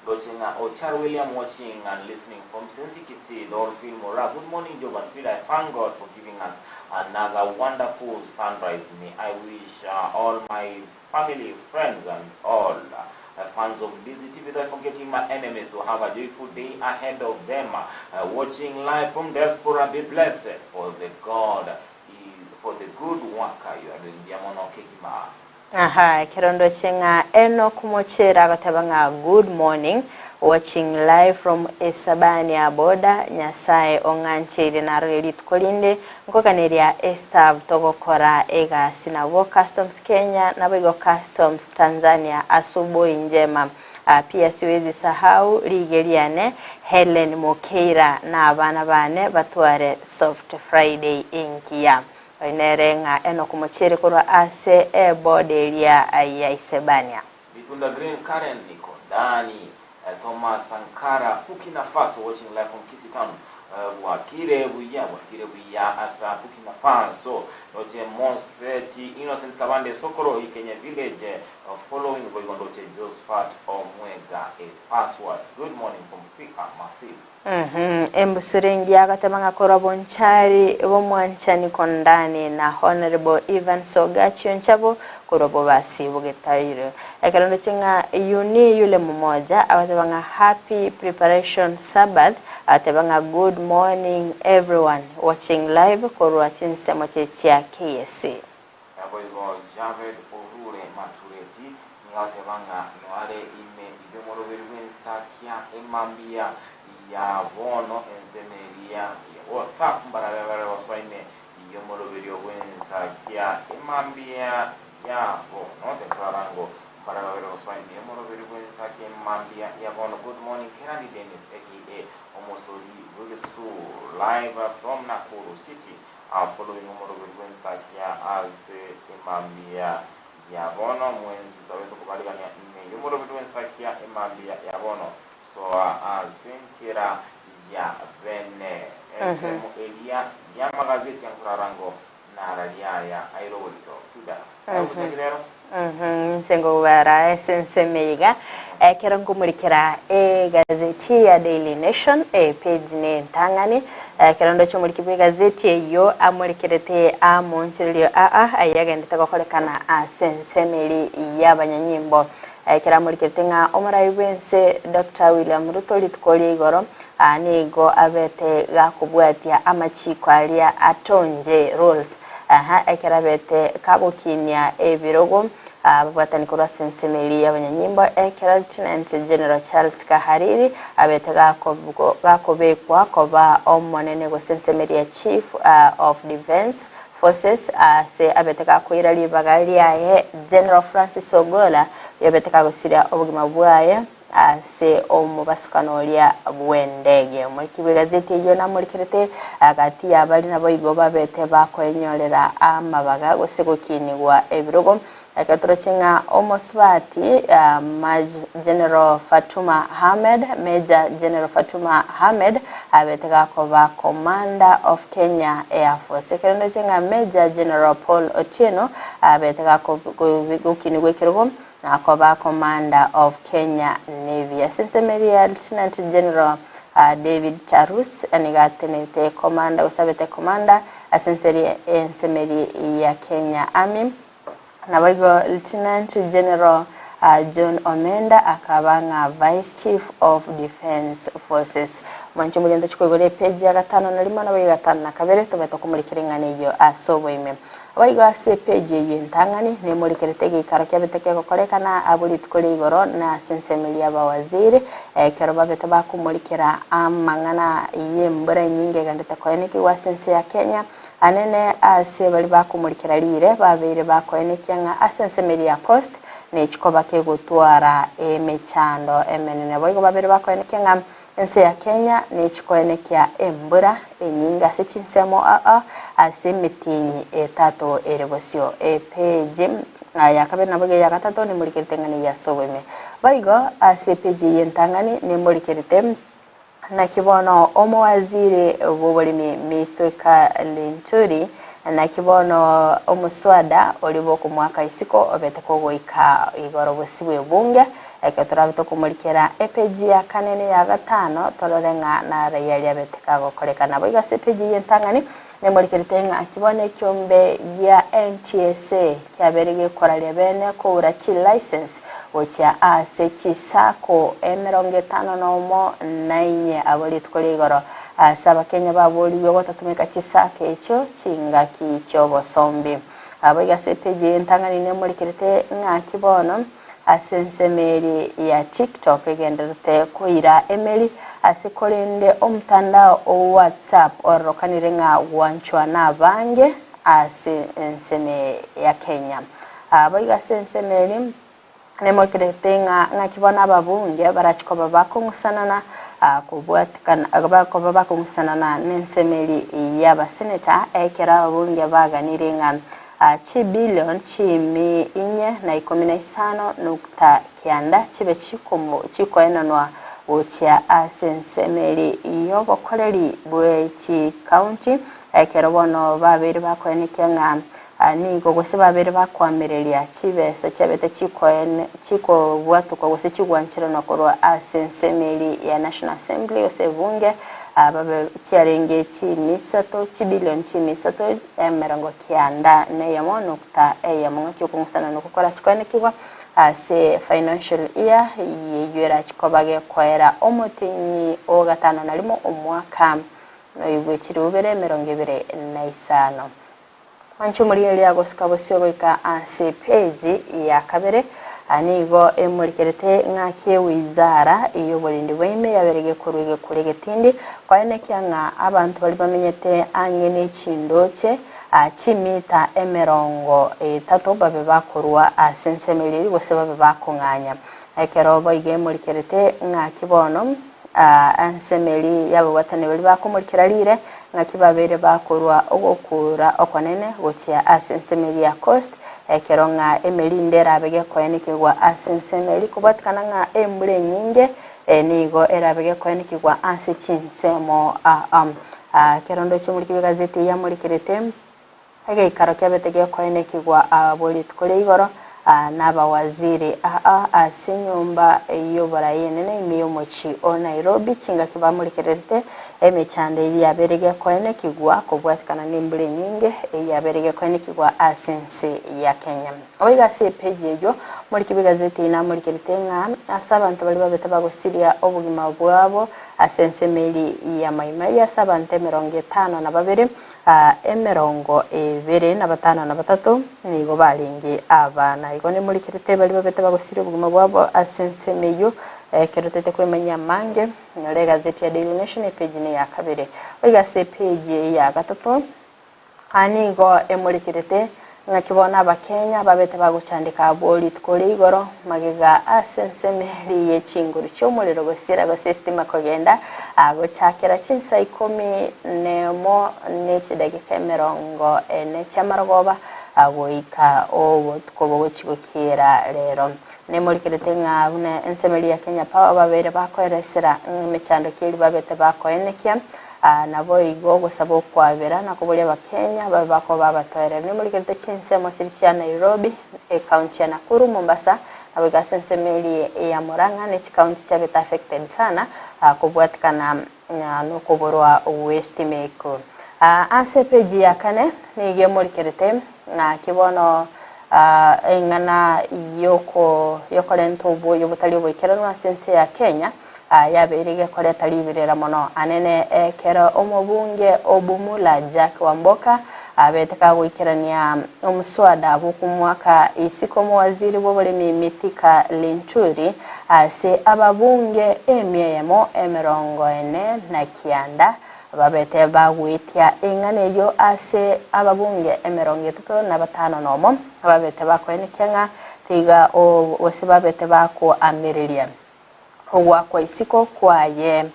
Ndoche ng'a Ochar William watching and listening from Sensi Kisii, Dolphin Mora. Good morning, Job and Peter. I thank God for giving us another wonderful sunrise. May I wish all my family, friends, and all fans of Ndizi TV, without forgetting my enemies, to have a joyful day ahead of them. Watching live from diaspora, be blessed for the God, is, for the good work you are doing. Diamono Kegima. Aha, kerondo chenga Enoch Mochera agateba ng'a good morning watching live from Esabania boda Nyasaye ong'ancheire narore rituko rinde nkokaneria Esther togokora egasi nabo Customs Kenya nabo igo Customs Tanzania asubuhi njema. Pia siwezi sahau rigeriane Helen Mokeira na abana bane batware soft Friday engiya. Oinere ng'a Enoch Mochera korwa ase eboda eria ya Isebania. Mitunda Green Karen niko ndani. Thomas Sankara Burkina Faso watching live from Kisii Town. Bwakire buya bwakire buya asa Burkina Faso. Noche Moseti Innocent Kabande Sokoro Ikenya Village following boigo ndoche Josephat Omwega a password. Good morning from Thika Massive. Embusurengi agatema ng'a korwa Bonchari bomwanchani kondani na Honorable Ivan Sogachi Onchabo korwa bobasi bogetaire. Ekerondo ching'a yuni yule mmoja agateba ng'a happy preparation Sabbath agateba ng'a good morning everyone watching live korwa chinsemo chechia KSC. Boigo Javed Orure Matureti nigateba ng'a noare ime ibyomoroberi bw'ensakia emambia ya bono ensemeria ya WhatsApp mbarabare basoime iyomoroberi bw'ensakia emambia ya bono tekorarango mbarabare basoime iyomoroberi bw'ensakia emambia ya bono. Good morning Kerandi Dennis aka Omosori Bwegesu live from Nakuru City following omoroberi bw'ensakia ase emambia ya bono mwenzi twabete kubarigania ime yomoroberi bw'ensakia emambia ya bono soa ase nchera ya bene ensemo eria ya magazeti yankurarango narariaya airoborito tuda aguchakirero. Nsengo bara esenseme iga ekero nkumurikira egazeti ya Daily Nation page ne ntang'ani ekero ndoche omuriki bwa egazeti eyo amurikirete amonchererio aa ayagendete gokorekana ase ensemeri y'abanyanyimbo ekero amurikirete ng'a omorai bwense Dr. William Ruto rituko ria igoro nigo abete gakobwatia amachiko aria atonje rules aha ekero abete kagokinia ebirogo babwatani korwa ase ensemeri y'abanyanyimbo ekero Lieutenant General Charles Kahariri abete gakobekwa koba omonene gose ensemeri ya Chief of Defence Forces ase abete gakoira ribaga riaye General Francis Ogola yabete kagosiria obogima bwaye ase omobasukano oria bw'endege. Omoriki bw'egazeti eyio namorikirete agati yabari nabo igo babete bakoenyorera amabaga gose gokinigwa ebirogo ekero toroche ng'a omosubati Maj General Fatuma Ahmed Major General Fatuma Ahmed abete gakoba Commander of Kenya Air Force. Ekero ndoche ng'a Major General Paul Otieno abete gakokinigwa ekerogo Na koba Commander of Kenya Navy. Ase ensemo eria Lieutenant General David Tarus nigo atenenete Commander gose abete Commander ase ense ensemo eria ya Kenya Army. Naboigo Lieutenant General John Omenda akaba ng'a Vice Chief of Defence Forces. Mwanche omorente chikoigora epeji ya gatano na rimo naboigo gatano na kabere tobe tokomorikera eng'ana eyio ase oboime. Boigo ase epeji eyio entang'ani nemorikerete egeikaro kiabete kegokorekana abwo rituko ria igoro na ase ensemo eria y'abawaziri, ekero babete bakomorikera amang'ana y'embura enyinge egendete koenekigwa ase ense ya Kenya, anene ase baria bakomorikera riire babeire bakoenekia ng'a ase ensemo eria ya Coast nechikoba kegotwara emechando emenene. Boigo babere bakoenekia ng'a Ense ya Kenya nechikoenekia embura enyinge ase chinsemo aa ase emetienyi etato ere bosio. Epeji ya kabere nabo iga eya gatato nemorikerete ng'a neye ase oboime. Boigo ase epeji eye entang'ani nemorikerete naki bono omowaziri bw'oboremi Mithika Linturi naki bono omoswada oria bw'okomoaka isiko obete kogoika igoro bosio bw'ebunge Ekero torabe tokomorikera epeji ya kane na eya gatano, torore ng'a naraia riabete kagokoreka. Naboigo ase epeji eye entang'ani, nemorikerete ng'a bono ekiombe gia NTSA kiabeire gekoraria bene koura chilicence gochia ase chisacco emerongo etano na omo na inye abwo rituko ria igoro ase abakenya baborigwe gotatumeka chisacco echio chingaki chiobosombi. Naboigo ase epeji eye entang'ani nemorikerete ng'aki bono Ase ensemo eria ya TikTok egendererete koira emeri ase korende omotandao o WhatsApp ororokanire ng'a gwanchwa nabange ase ensemo ya Kenya. Boigo ase ensemo eria nemokerete ng'a ng'aki bono ababunge barachi koba bakong'usanana kobwatikana koba bakong'usanana nensemo eria y'abaseneta ekero ababunge baganire ng'a Chibilion chiimi inye na ikomi na isano nukta kianda chibe chikoenanwa gochia ase ensemo eria y'obokoreri bwe chikaunti, ekero bono babeire bakoenekia ng'a nigo gose babeire bakoamereria chibesa chiabete chikobwatokwa gose chigwancheranwa korwa ase ensemo eria ya National Assembly gose ebunge, babe chiarenge chimisato chibilion chimisato emerongo kianda neyemo nukta eyemo ng'aki okong'usana nokwo korachikwanekigwa ase financial year eyio erachikoba gekoera omotenyi o gatano na rimo omwaka noigwe chirubere emerongo ebere na isano. Mwanche omorigereria agosuka bosio goika ase page ya kabere nigo emorikerete ng'aki ewizara y'oborendi bwaime yabere gekorwa egekura egetindi koenekia ng'a abanto baria bamenyete ang'e ne chindoche chimita emerongo etato babe bakorwa ase ensemo eria eria gose babe bakong'anya. Ekero boigo emorikerete ng'aki bono ensemo eria y'ababwatani baria bakomorikera riire ng'aki babeire bakorwa ogokuura okonene gochia ase ensemo eria ya Coast, ekero ng'a emerinde erabe gekoenekigwa ase ensemo eria, kobwatikana ng'a embura enyinge nigo erabe gekoenekigwa ase chinsemo Ekero ndoche omoriki bw'egazeti eye amorikerete Egeikaro kiabete gekoenekigwa abwo rituko ria igoro nabawaziri aa ase enyomba y'oborai enene ime y'omochie o Nairobi chingaki bamorekererete emechando eyio yabeire gekoenekigwa kobwatikana nembura enyinge eyio yabeire gekoenekigwa ase ense ya Kenya. Boigo ase epeji eyio moriki bw'egazeti eyio namorikerete ng'a ase abanto baria babete bagosiria obogima bwabo ase ensemo eria ya Mai Mai ase abanto emerongo etano na babere Emerongo ebere na batano na batato nigo barenge abana. Igo nemorikerete baria babete bagosiria obogima bwabo ase ensemo eyio, ekero toete kwemanyia amange, nyora egazeti ya Daily Nation epeji neya kabere. Boigo ase epeji ya gatato, aa nigo emorikerete Ng'aki bono Abakenya babete bagochandeka abwo rituko ria igoro magega ase ensemo eria ye chinguru chi'omorero gosiera gose esitima kogenda gochakera chinsa ikomi nemo ne chidageka emerongo ene chi'amarogoba goika obotuko bogochia gokiera rero. Nemorikerete ng'a buna ensemo eria ya Kenya Power babeire bakoeresera ng'a emechando ki eria babete bakoenekia Naboigo ogosaba okwabera na koboria Abakenya babe bakoba abatoereru. Nimorigerete chinsemo chiria chia Nairobi, ecounty ya Nakuru, Mombasa Naboigo ase ensemo eria ya Murang'a ne chikaunti chiabete affected sana kobwatikana nokoborwa gw'estima eko. Ase epeji ya kane nigo emorikerete ng'aki bono eng'ana yokorenta oboyo botari oboikeranu ase ense ya Kenya yabeire gekoreta riberera mono anene ekero omobunge o Bumula Jack Wamboka abete kagoikerania omoswada bw'okomoaka isiko omowaziri bw'oboremi Mithika Linturi ase ababunge emia eyemo emerongo ene na kianda babete bagoetia eng'ana eyio ase ababunge emerongo etato na batano nomo babete bakoenekia ng'a tiga gose babete bakoamereria Ogoakwa isiko kwaye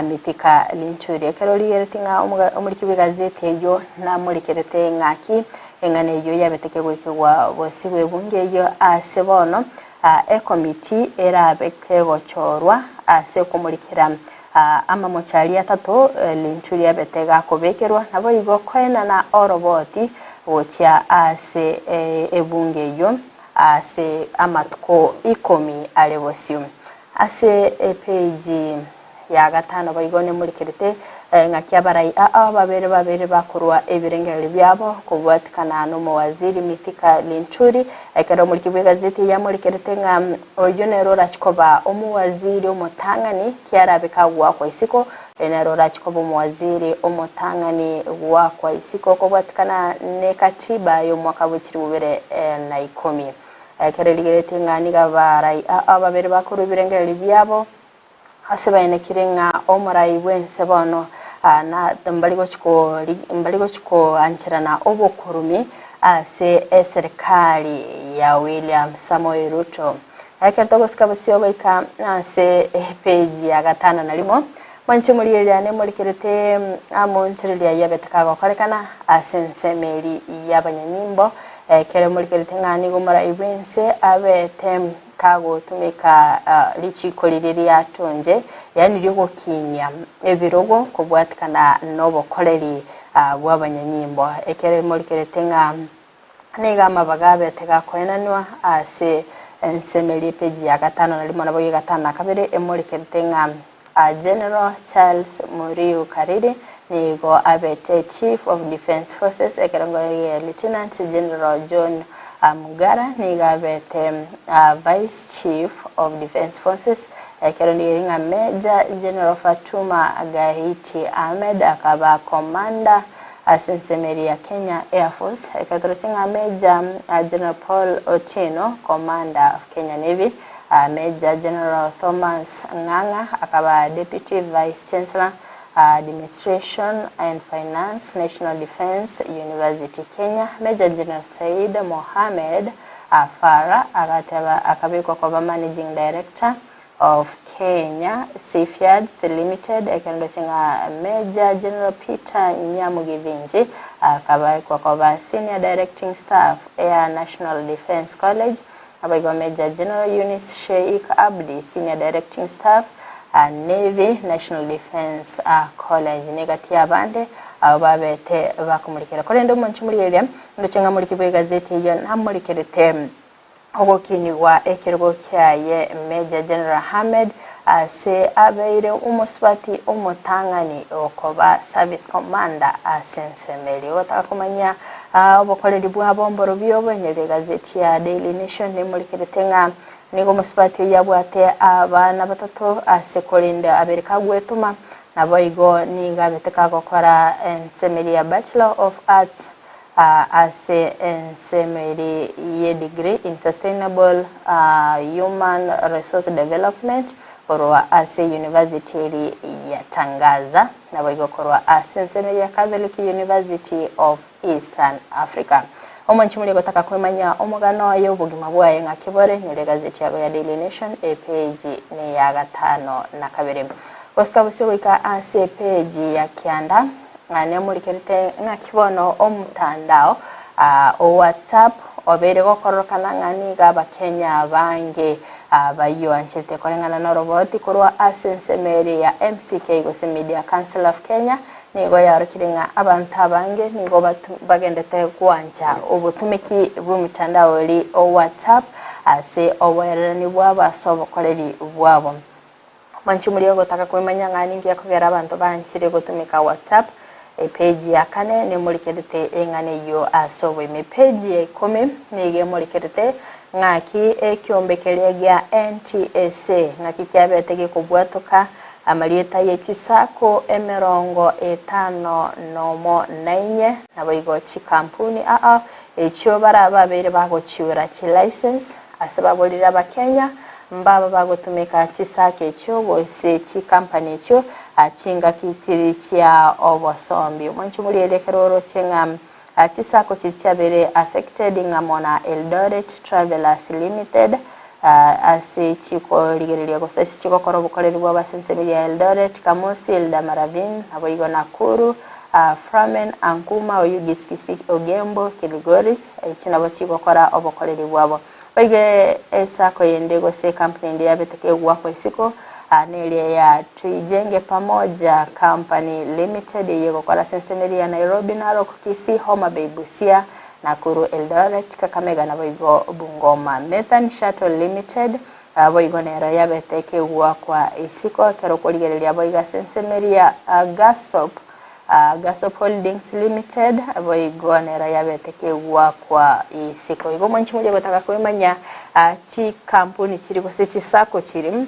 Mithika Linturi. Ekero origeretie ng'a omoriki bw'egazeti eyio namorikerete ng'aki eng'ana eyio yabete kegoikigwa bosio bw'ebunge eyio ase bono ekomiti erabe kegochorwa ase okomorikera amamocho aria atato Linturi abete gakobekerwa naboigo koenana oroboti gochia ase ebunge eyio. Ase amatuko ikomi are bosio. Ase epeji ya gatano boigo nemorikerete ng'aki abarai aa babere babere bakorwa ebirengererio biabo kobwatikana nomowaziri Mithika Linturi ekero omoriki bw'egazeti eye amorikerete ng'a oyio nere orachi koba omowaziri omotang'ani kiarabe kagoakwa isiko oyo nere orachi koba omowaziri omotang'ani goakwa isiko kobwatikana nekatiba y'omwaka bwe chilifu bibere na ikomi. Ekero erigeretie ng'a nigo abarai aa babere bakorwa ebirengererio biabo ase baenekire ng'a omorai bw'ense bono na mbari mbari gochi koancherana obokorumi ase eserikari ya William Samoei Ruto. Ekero togosika bosio goika ase epeji ya gatano na rimo, mwanche morigereria nemorikerete amo nchereria yabete kagokorekana ase ensemo eri y'abanyanyimbo, ekero morikerete ng'a nigo omorai bw'ense abete kagotumeka richiko riria riatonje, yaani riogokinyia ebirogo kobwatikana nobokoreri bw'abanyanyimbo. Ekero morikerete ng'a Nigo amabaga abete gakoenanwa ase ensemo eria epeji ya gatano na rimo naboigo gatano na kabere emorikerete ng'a General Charles Muriu Kariri nigo abete Chief of Defence Forces ekerengo gie Lieutenant General John Mugara nigo abete Vice Chief of Defence Forces ekero nigo ng'a Major General Fatuma Gahiti Ahmed akaba Commander Ase ensemo eria ya Kenya Air Force, ekero toroche ng'a Major General Paul Otieno, Commander of Kenya Navy, Major General Thomas Ng'ang'a akaba Deputy Vice Chancellor, Administration and Finance, National Defence University Kenya, Major General Said Mohamed Farah agateba akabekwa koba Managing Director of Kenya Shipyards Limited, ekerendo ching'a Major General Peter Nyamu Githinji akabaekwa koba Senior Directing Staff Air National Defence College, naboigo Major General Eunice Sheikh Abdi Senior Directing Staff Navy National Defence College negati y'abande abo babete bakomorikera. Korende omonche morigereria ndoche ng'a moriki bw'egazeti eyio namorikerete Ogokinigwa ekerogo kiaye Major General Ahmed ase abeire omosubati omotang'ani okoba Service Commander ase ensemo eria. Ogotaka komanya obokoreri bwabo mborobio oboenyeri egazeti ya Daily Nation nemorikerete ng'a nigo omosubati oyio abwate abana batato ase korende abere kagwetoma naboigo nigo abete kagokora ensemo eria ya Bachelor of Arts Ase ensemo eri ye degree in Sustainable Human Resource Development korwa ase University eri ya Tangaza naboigo korwa ase ensemo eri ya Catholic University of Eastern Africa. Omonchi moria gotaka kwemanya omogano oye obogima bwaye ng'aki bore nyora egazeti yago ya Daily Nation epeji neya gatano na kabere. Gosika bosio goika ase epeji ya kianda Ng'a nemorikerete ng'aki bono omotandao o WhatsApp obeire gokororokana ng'a nigo abakenya abange bayoanchete koreng'ana noroboti korwa ase ensemo eria ya MCK gose Media Council of Kenya nigo yaorokire ng'a abanto abange nigo bagendete gwancha obotumeki bw'emitandao eri o WhatsApp. ase oboererani bwabo ase obokoreri bwabo. Mwanchi moria ogotaka kwemanya ng'a ninki gekogera abanto banchire gotumeka WhatsApp, epeji ya kane nemorikerete eng'ana eyio ase oboime. Epeji ya ikomi nigo emorikerete ng'aki ekiombe keria gia NTSA ng'aki kiabete gekobwatoka amarieta ye chisako emerongo etano nomo nainye naboigo chikampuni aa echio barababeire bagochiura chilicense ase baborire Abakenya mbaba bagotumeka chisako echio gose chikampani echio chingaki chiri chia obosombi. Mwanche moriere ekero oroche ng'a chisako chiri chiabeire affected ng'a mona Eldoret Travelers Limited ase chikorigereria gose ase chigokora obokoreri bwabo ase ensemo ya Eldoret, Kamusi, Eldama Ravine, naboigo Nakuru, Framen, Ankuma, Oyugis, Kisii, Ogembo, Kilgoris, echio nabo chigokora obokoreri bwabo. Boigo esako yende gose ekampuni ende yabete kegoakwa isiko neria ya Tuijenge Pamoja Company Limited eyio egokora ase ensemo eria ya Nairobi, Narok, Kisii, Homa Bay, Busia, Nakuru, Eldoret, Kakamega naboigo Bungoma. Methane Shuttle Limited boigo nero yabete kegoakwa isiko ekero okorigereria boigo ase ensemo eria ya Gasop, Gasop Holdings Limited boigo nero yabete kegoakwa isiko. Igo mwanchi moria gotaka kwemanya chikampuni chiri gose chisacco chiri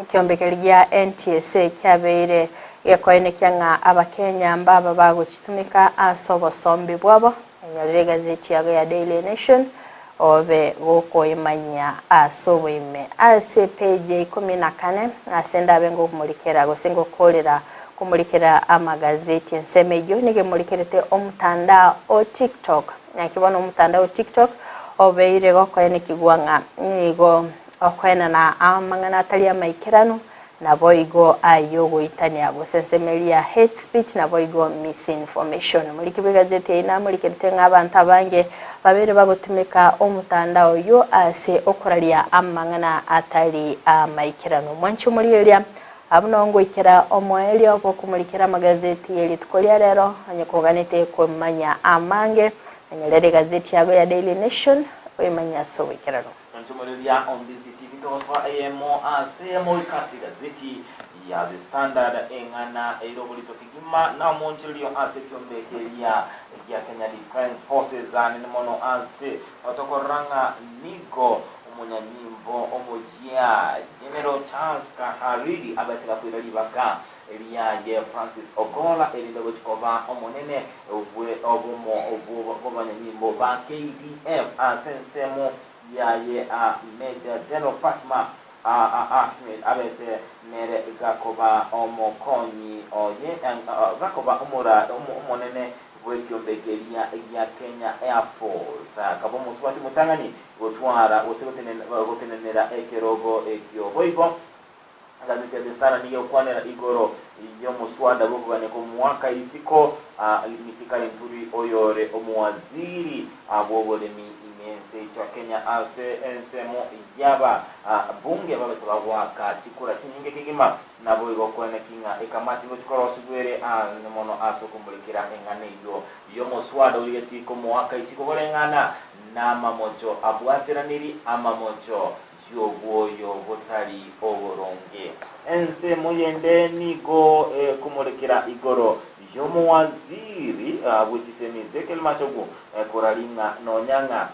ekiombe keria gia NTSA kiabeire gekoenekia ng'a Abakenya mbaba bagochitumeka ase obosombi bwabo. Enyorere egazeti yago ya Daily Nation obe gokoimanyia ase oboime. Ase epeji ya ikomi na kane ase ndabe ngokumurikera gose ngokorera kumurikera amagazeti ensemo eyio nigo emurikerete omotandao o TikTok. Naki bono omotandao o TikTok obeire gokoenekigwa ng'a nigo okoenana amang'ana atari amaikeranu Naboigo ay'ogoitania gose ensemo eria ya hate speech naboigo misinformation. Moriki bw'egazeti eyio namorikerete ng'a abanto abange babeire bagotumeka omotandao oyio ase okoraria amang'ana atari amaikeranu. Mwanche omorigereria abwo nao ngoikera omoerio bw'okomorikera amagazeti ye rituko ria rero onye koganete komanya amange onyorere egazeti yago ya Daily Nation oimanye ase oboikeranu. Enchomoriria Ondisi TV togosoa eyemo ase eyemo goika ase egazeti ya The Standard eng'ana eire oborito kegima na omoonchorerio ase ekiombe keria gia Kenya Defence Forces anene mono ase otokorora ng'a nigo omonyanyimbo omoyia General Charles Kahariri abete gakoira ribaga riaye Francis Ogolla erinde gochia koba omonene bwe obomo bw'abanyanyimbo ba KDF ase ensemo yaye Major General Fatma Ahmed abete nere gakoba omokonyi oye gakoba omonene bw'ekiombe keria gia Kenya Air Force akaba omosubati omotang'ani gotwara gose gotenenera ekerogo ekio. Boigo Egazeti ya The Standard nigo egokwanera igoro y'omoswada bw'okogania kw'omwaka isiko Mithika Linturi oyore omowaziri bw'oboremi ime ense yaito ya Kenya ase ensemo y'aba bunge babete bagoaka chikura chinyinge kegima naboigo koeneki ng'a ekamati ngochi korosigwa ere aane mono ase okomorekera eng'ana eyio y'omoswada origeti komoaka isiko koreng'ana namamocho abwateraniri amamocho y'obwoyo botari oboronge. Ensemo yende nigo ekomorekera igoro y'omowaziri bwe chisemi Ezekiel Machogu koraring'a nonya ng'a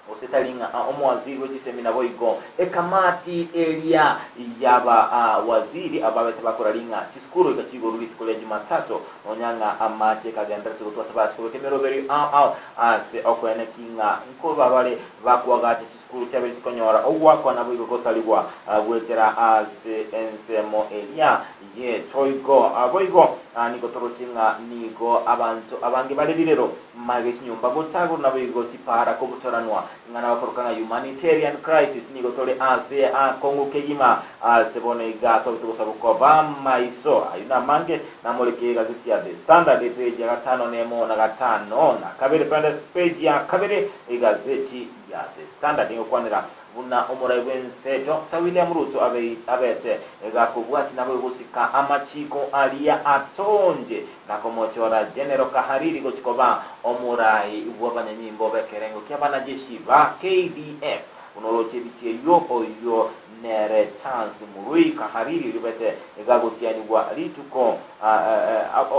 gose tari ng'a omowaziri bwe chisemi naboigo ekamati eria y'aba waziri ababete bakoraring'a chisukuru ika chigorwa rituko ria Jumatatu nonya ng'a amache ekagenderete gotwa ase bachikobeka emeroberio ao ao ase okoeneki ng'a nkorwa bare bakoagacha Chisukuru chiabeire chikonyora ogoakwa naboigo gosarigwa goetera ase ensemo eria y'etoigo. Boigo nigo toroche ng'a nigo abanto abange bare birero mage chinyomba gotagorwa naboigo chipaara kobutoranwa ng'a nabakoroka ng'a humanitarian crisis. Nigo tore ase akong'u kegima ase bono iga twabete gosabwa koba maiso. Ayio namange namoreke egazeti ya The Standard epeji ya gatano nemo na gatano na kabere. Twende ase peji ya kabere egazeti ya The Standard egokwanera buna omorai bw'ense Doctor William Ruto abete gakobwatia naboigo gosika amachiko aria atonje na komochora General Kahariri gochia koba omorai bw'abanyanyimbo b'ekerengo ki'abanajeshi ba KDF. Buna oroche ebichie eyio, oyio nere Charles Murui Kahariri oyobete gagotianigwa rituko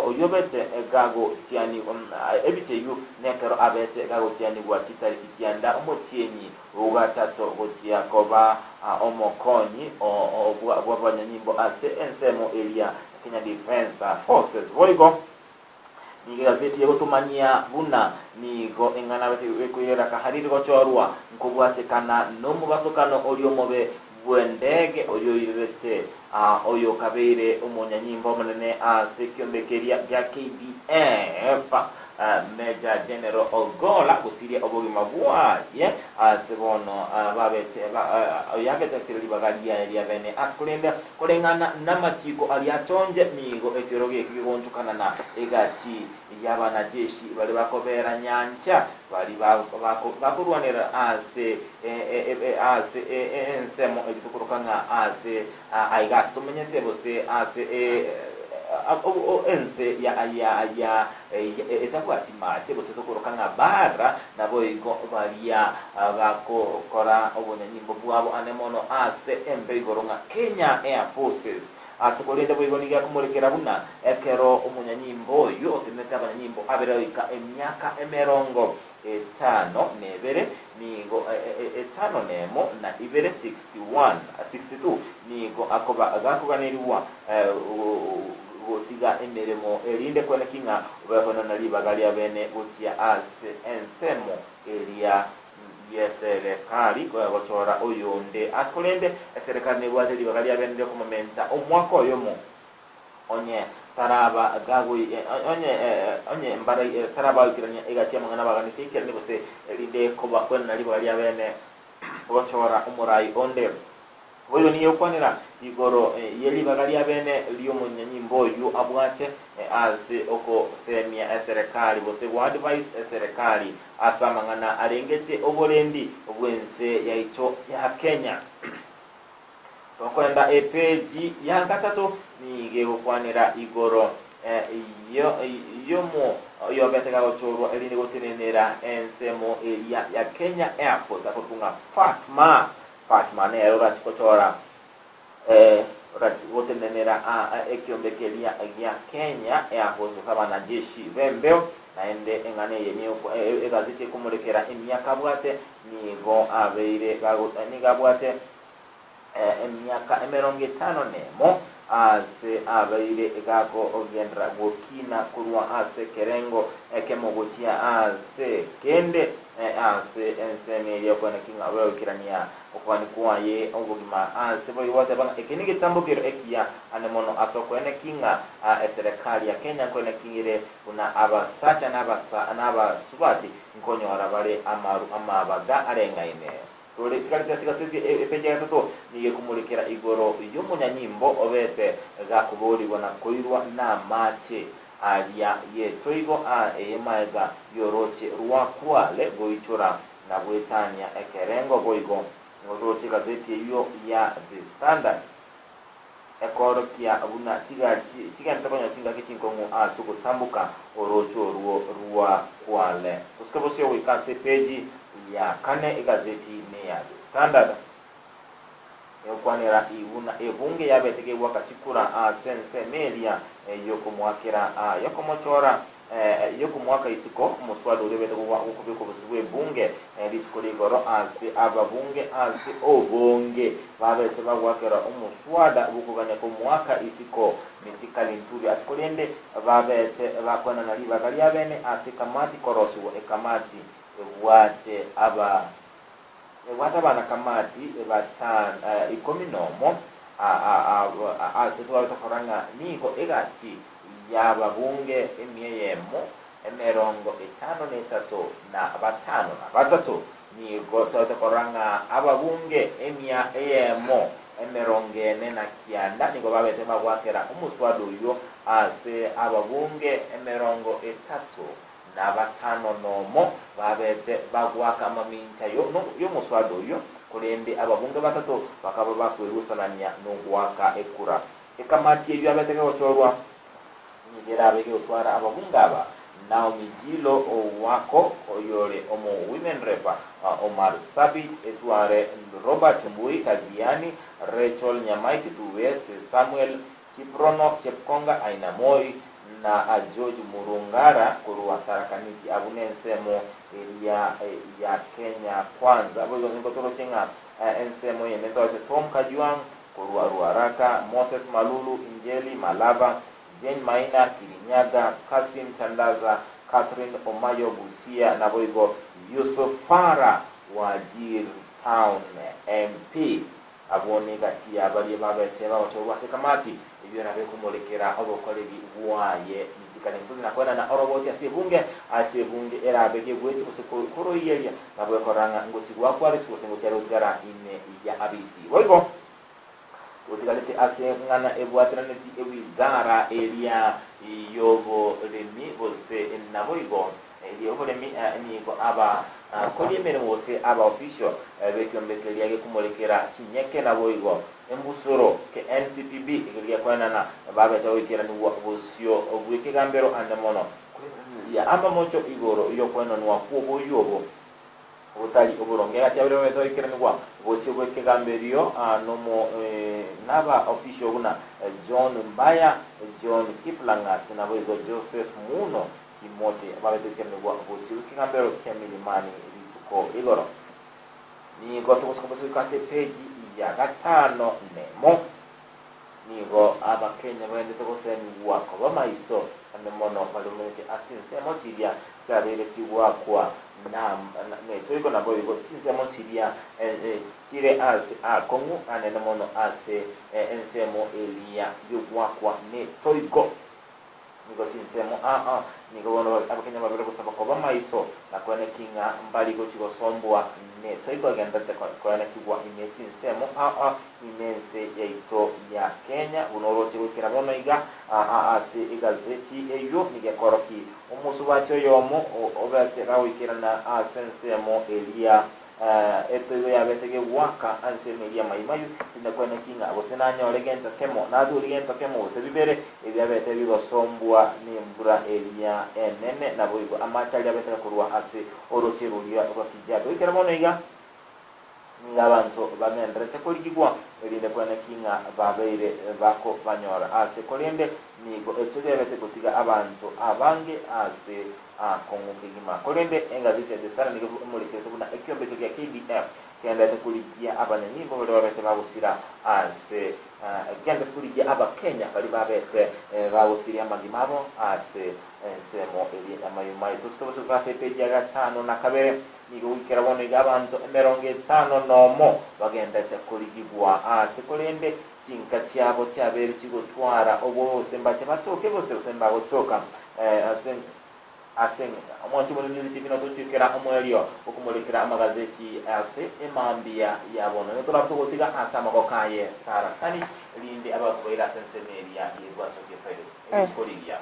oyobete gagotianigwa ebichie eyio nekero abete gagotianigwa chitariki kianda omotienyi ogatato gochia koba omokonyi bw'abanyanyimbo ase ensemo eria Kenya Defence Forces. Boigo nigo egazeti egotomanyia buna nigo eng'ana ekoirera Kahariri gochorwa nkobwatekana nomobasokano oria omobe bw'endege oyoirerete oyokabeire omonyanyimbo omonene ase ekiombe keria gia KDF Major General Ogolla gosiria obogima bwaye ase bono babete oyabete kera ribaga riaye ria bene ase korende koreng'ana namachiko aria atonje nigo ekerogo eke kegoonchokana na egati y'abanajeshi baria bakobera nyancha baria bakorwanera ase ase ensemo eria tokoroka ng'a ase aiga ase tomenyete gose ase ense ya etabwati mache gose tokoroka ng'a bara, naboigo baria bagokora obonyanyimbo bwabo ane mono ase embe igoro ng'a Kenya Air Forces. Ase korende boigo nigo akomorekera buna ekero omonyanyimbo oyio otemete abanyanyimbo abere goika emiaka emerongo etano nebere, nigo etano nemo na ibere, 61, 62, nigo akoba gakoganerigwa gotiga emeremo erinde kweneki ng'a obekoenana ribaga ria bene gochia ase ensemo eria y'eserekari gochora oyonde. Ase korende eserekari nebwate ribaga ria bene riokomomenta omwaka oyomo onye taraba gagoi onye onye mbara taraba goikerania egati y'amang'ana abaganete aikeranie gose erinde koba kwenena ribaga ria bene gochora omorai onde. Boigo nigo egokwanera igoro ye ribaga ria bene ri'omonyanyimbo oyio abwate ase ogosemia eserekari gose goadvise eserekari ase amang'ana arengete oborendi bw'ense yaito ya Kenya. Tokoenda epeji ya gatato nigo egokwanera igoro yomo oyobete gagochorwa erinde gotenenera ensemo eria ya Kenya Air Force akorokwa ng'a Fatma. Fatma nere orachi gochora orachi gotenenera ekiombe keria gia Kenya Air Force gose abanajeshi b'embeo. Naende eng'ana eye nigo egazeti ekomorekera emiaka abwate nigo abeire nigo abwate emiaka emerongo etano nemo ase abeire gakogenderera gokina korwa ase ekerengo ekemo gochia ase kende ase ensemo eria okweneki ng'a goikerania okogania kwaye obogima ase boigo gwateba ng'a eke negetambokero ekiya ande mono ase okweneki ng'a eserekari ya Kenya nkweneki ere buna abasacha na abasubati nkonyora bare amaru amabaga areng'aine. Tore tigareti ase egaseti epeji ya gatato nigo ekomorekera igoro y'omonyanyimbo obete gakoboorigwa na koirwa namache aria y'etoigo a eyemaega y'orooche rwa Kwale goichora na goetania ekerengo boigo. Nigo toroche egazeti eyio ya The Standard ekoorokia buna chigari chigenderete konyora chingaki chinkong'u ase ogotamboka orooche orwo rwa Kwale. Tosuke bosio goika ase epeji ya kane egazeti neya The Standard. Egokwanera buna ebunge yabete kegoaka chikura ase ensemo eria yokomoakera yokomochora yokomoaka isiko omoswada oria obete gokobekwa bosio bw'ebunge rituko rigoro ase ababunge ase obonge babete bagoakera omoswada bw'okogania komoaka isiko Mithika Linturi ase korende babete bakoenana ribaga riabene ase ekamati korosiwa ekamati ebwate aba ebwate abanakamati batan ikomi nomo ase twabete korora ng'a nigo egati y'ababunge emia eyemo emerongo etano na etato na batano na batato nigo twabete korora ng'a ababunge emia eyemo emerongo ene na kianda nigo babete bagoakera omoswada oyio ase ababunge emerongo etato na batano nomo babete bagoaka amamincha y'omoswada oyio korende ababunge batato bakaba bakwerusanania nogoaka ekura. Ekamati eyio abete gegochorwa nigo erabe gegotwara ababunge aba Naomi Jilo Owako oyore omo Women Rep Omar Sabit etware Robert Mbui Kagiani, Rachel Nyamai Kitui West, Samuel Kiprono Chepkonga Ainamoi na George Murungara korwa Tharaka Nithi abwo nensemo eria ya Kenya Kwanza. Boigo nigo toroche ng'a ensemo eyende ntoroche Tom Kajwang' korwa Ruaraka, Moses Malulu, Injeli Malava, Jane Maina, Kirinyaga, Kassim Tandaza, Catherine Omayo, Busia, naboigo Yusuf Farah, Wajir Town MP. Abwo negati ya baria babete bagochorwa ase ekamati, ebio nabekomorekera obokoreri bwaye. Nichikane ensozi na koenana oroboti ase ebunge, ase ebunge erabe gegweti gose koroiyeria, nabo ekorora ng'a ngochi goakwa abisi gose ngochi are gotigara ime ya abisi. Boigo gotigarete ase ng'ana ebwataraneti ewizara eria y'oboremi gose naboigo eria oboremi nigo aba koria emeremo gose aba official b'ekiombe keria gekomorekera chinyeke naboigo embusuro ke NCPB ekeri gekoenana babete goikeranigwa bosio bw'ekegambero ande mono koiraneria amamocho igoro y'okoenanwa kw'oboyio obo Botari oboronge gati y'abaria babete goikeranigwa bosio bw'ekegamberio nomo naba official buna John Mbaya, John Kiplangat naboigo Joseph Muno Kimote babete goikeranigwa bosio bw'ekegambero kia Milimani rituko rigoro. Nigo togosoka bosio goika ase epeji ya gatano nemo. Nigo Abakenya baendete gosemigwa koba maiso ande mono barumerete ase chinsemo chiria chiabeire chigwakwa netoiko naboigo chinsemo chiria chire ase aakong'u anene mono ase ensemo eria y'ogwakwa netoiko. Nigo chinsemo aa nigo bono Abakenya babere gosaba koba maiso na koeneki ng'a mbari gochi gosombwa netoiko egendererete koenekigwa ime chinsemo aa ime ense yaito ya Kenya buna oroche goikera bono iga aa ase egazeti eywo nigo ekoroki omosubati oyomo obete gagoikerana ase ensemo eria Etoigo yabete gegoaka ase emeri y'amaimayu, tinde kweneki ng'a gose nanyore gento kemo, naturi gento kemo gose bibere, ebiabete bigosombwa nembura eria enene, naboigo amache aria abete gakorwa ase oroche roria rwa Kijabe. Goikera bono iga, nigo abanto bagendererete korigigwa, erinde kweneki ng'a babeire bakobanyora aase, korende nigo etoigo yabete gotiga abanto abange ase Aakong'u kegima. Korende engazeti ya The Standard nigo emorekerete buna ekiombekio gia KDF kegenderete korigia abanyanyimbo baria babete bagosira ase kegenderete korigia Abakenya baria babete bagosiria amagima abo ase ensemo eria y'amayumayo. Tosike bosuka ase epeji ya gatano na kabere nigo goikera bono iga abanto emerongo etano nomo bagenderete korigigwa ase korende chinka chiabo chiabeire chigotwara obwoba gose mbache batoke gose gose mbagotoka Ase ase omwanchi buna News TV notochikera omoerio okomorekera amagazeti ase emambia ya bono. Nigo torabe togotiga ase amaboko aye Sarah Stanish erinde abe akobaira ase ensemo eria y'ebwato gie Friday. Rituko rigiya.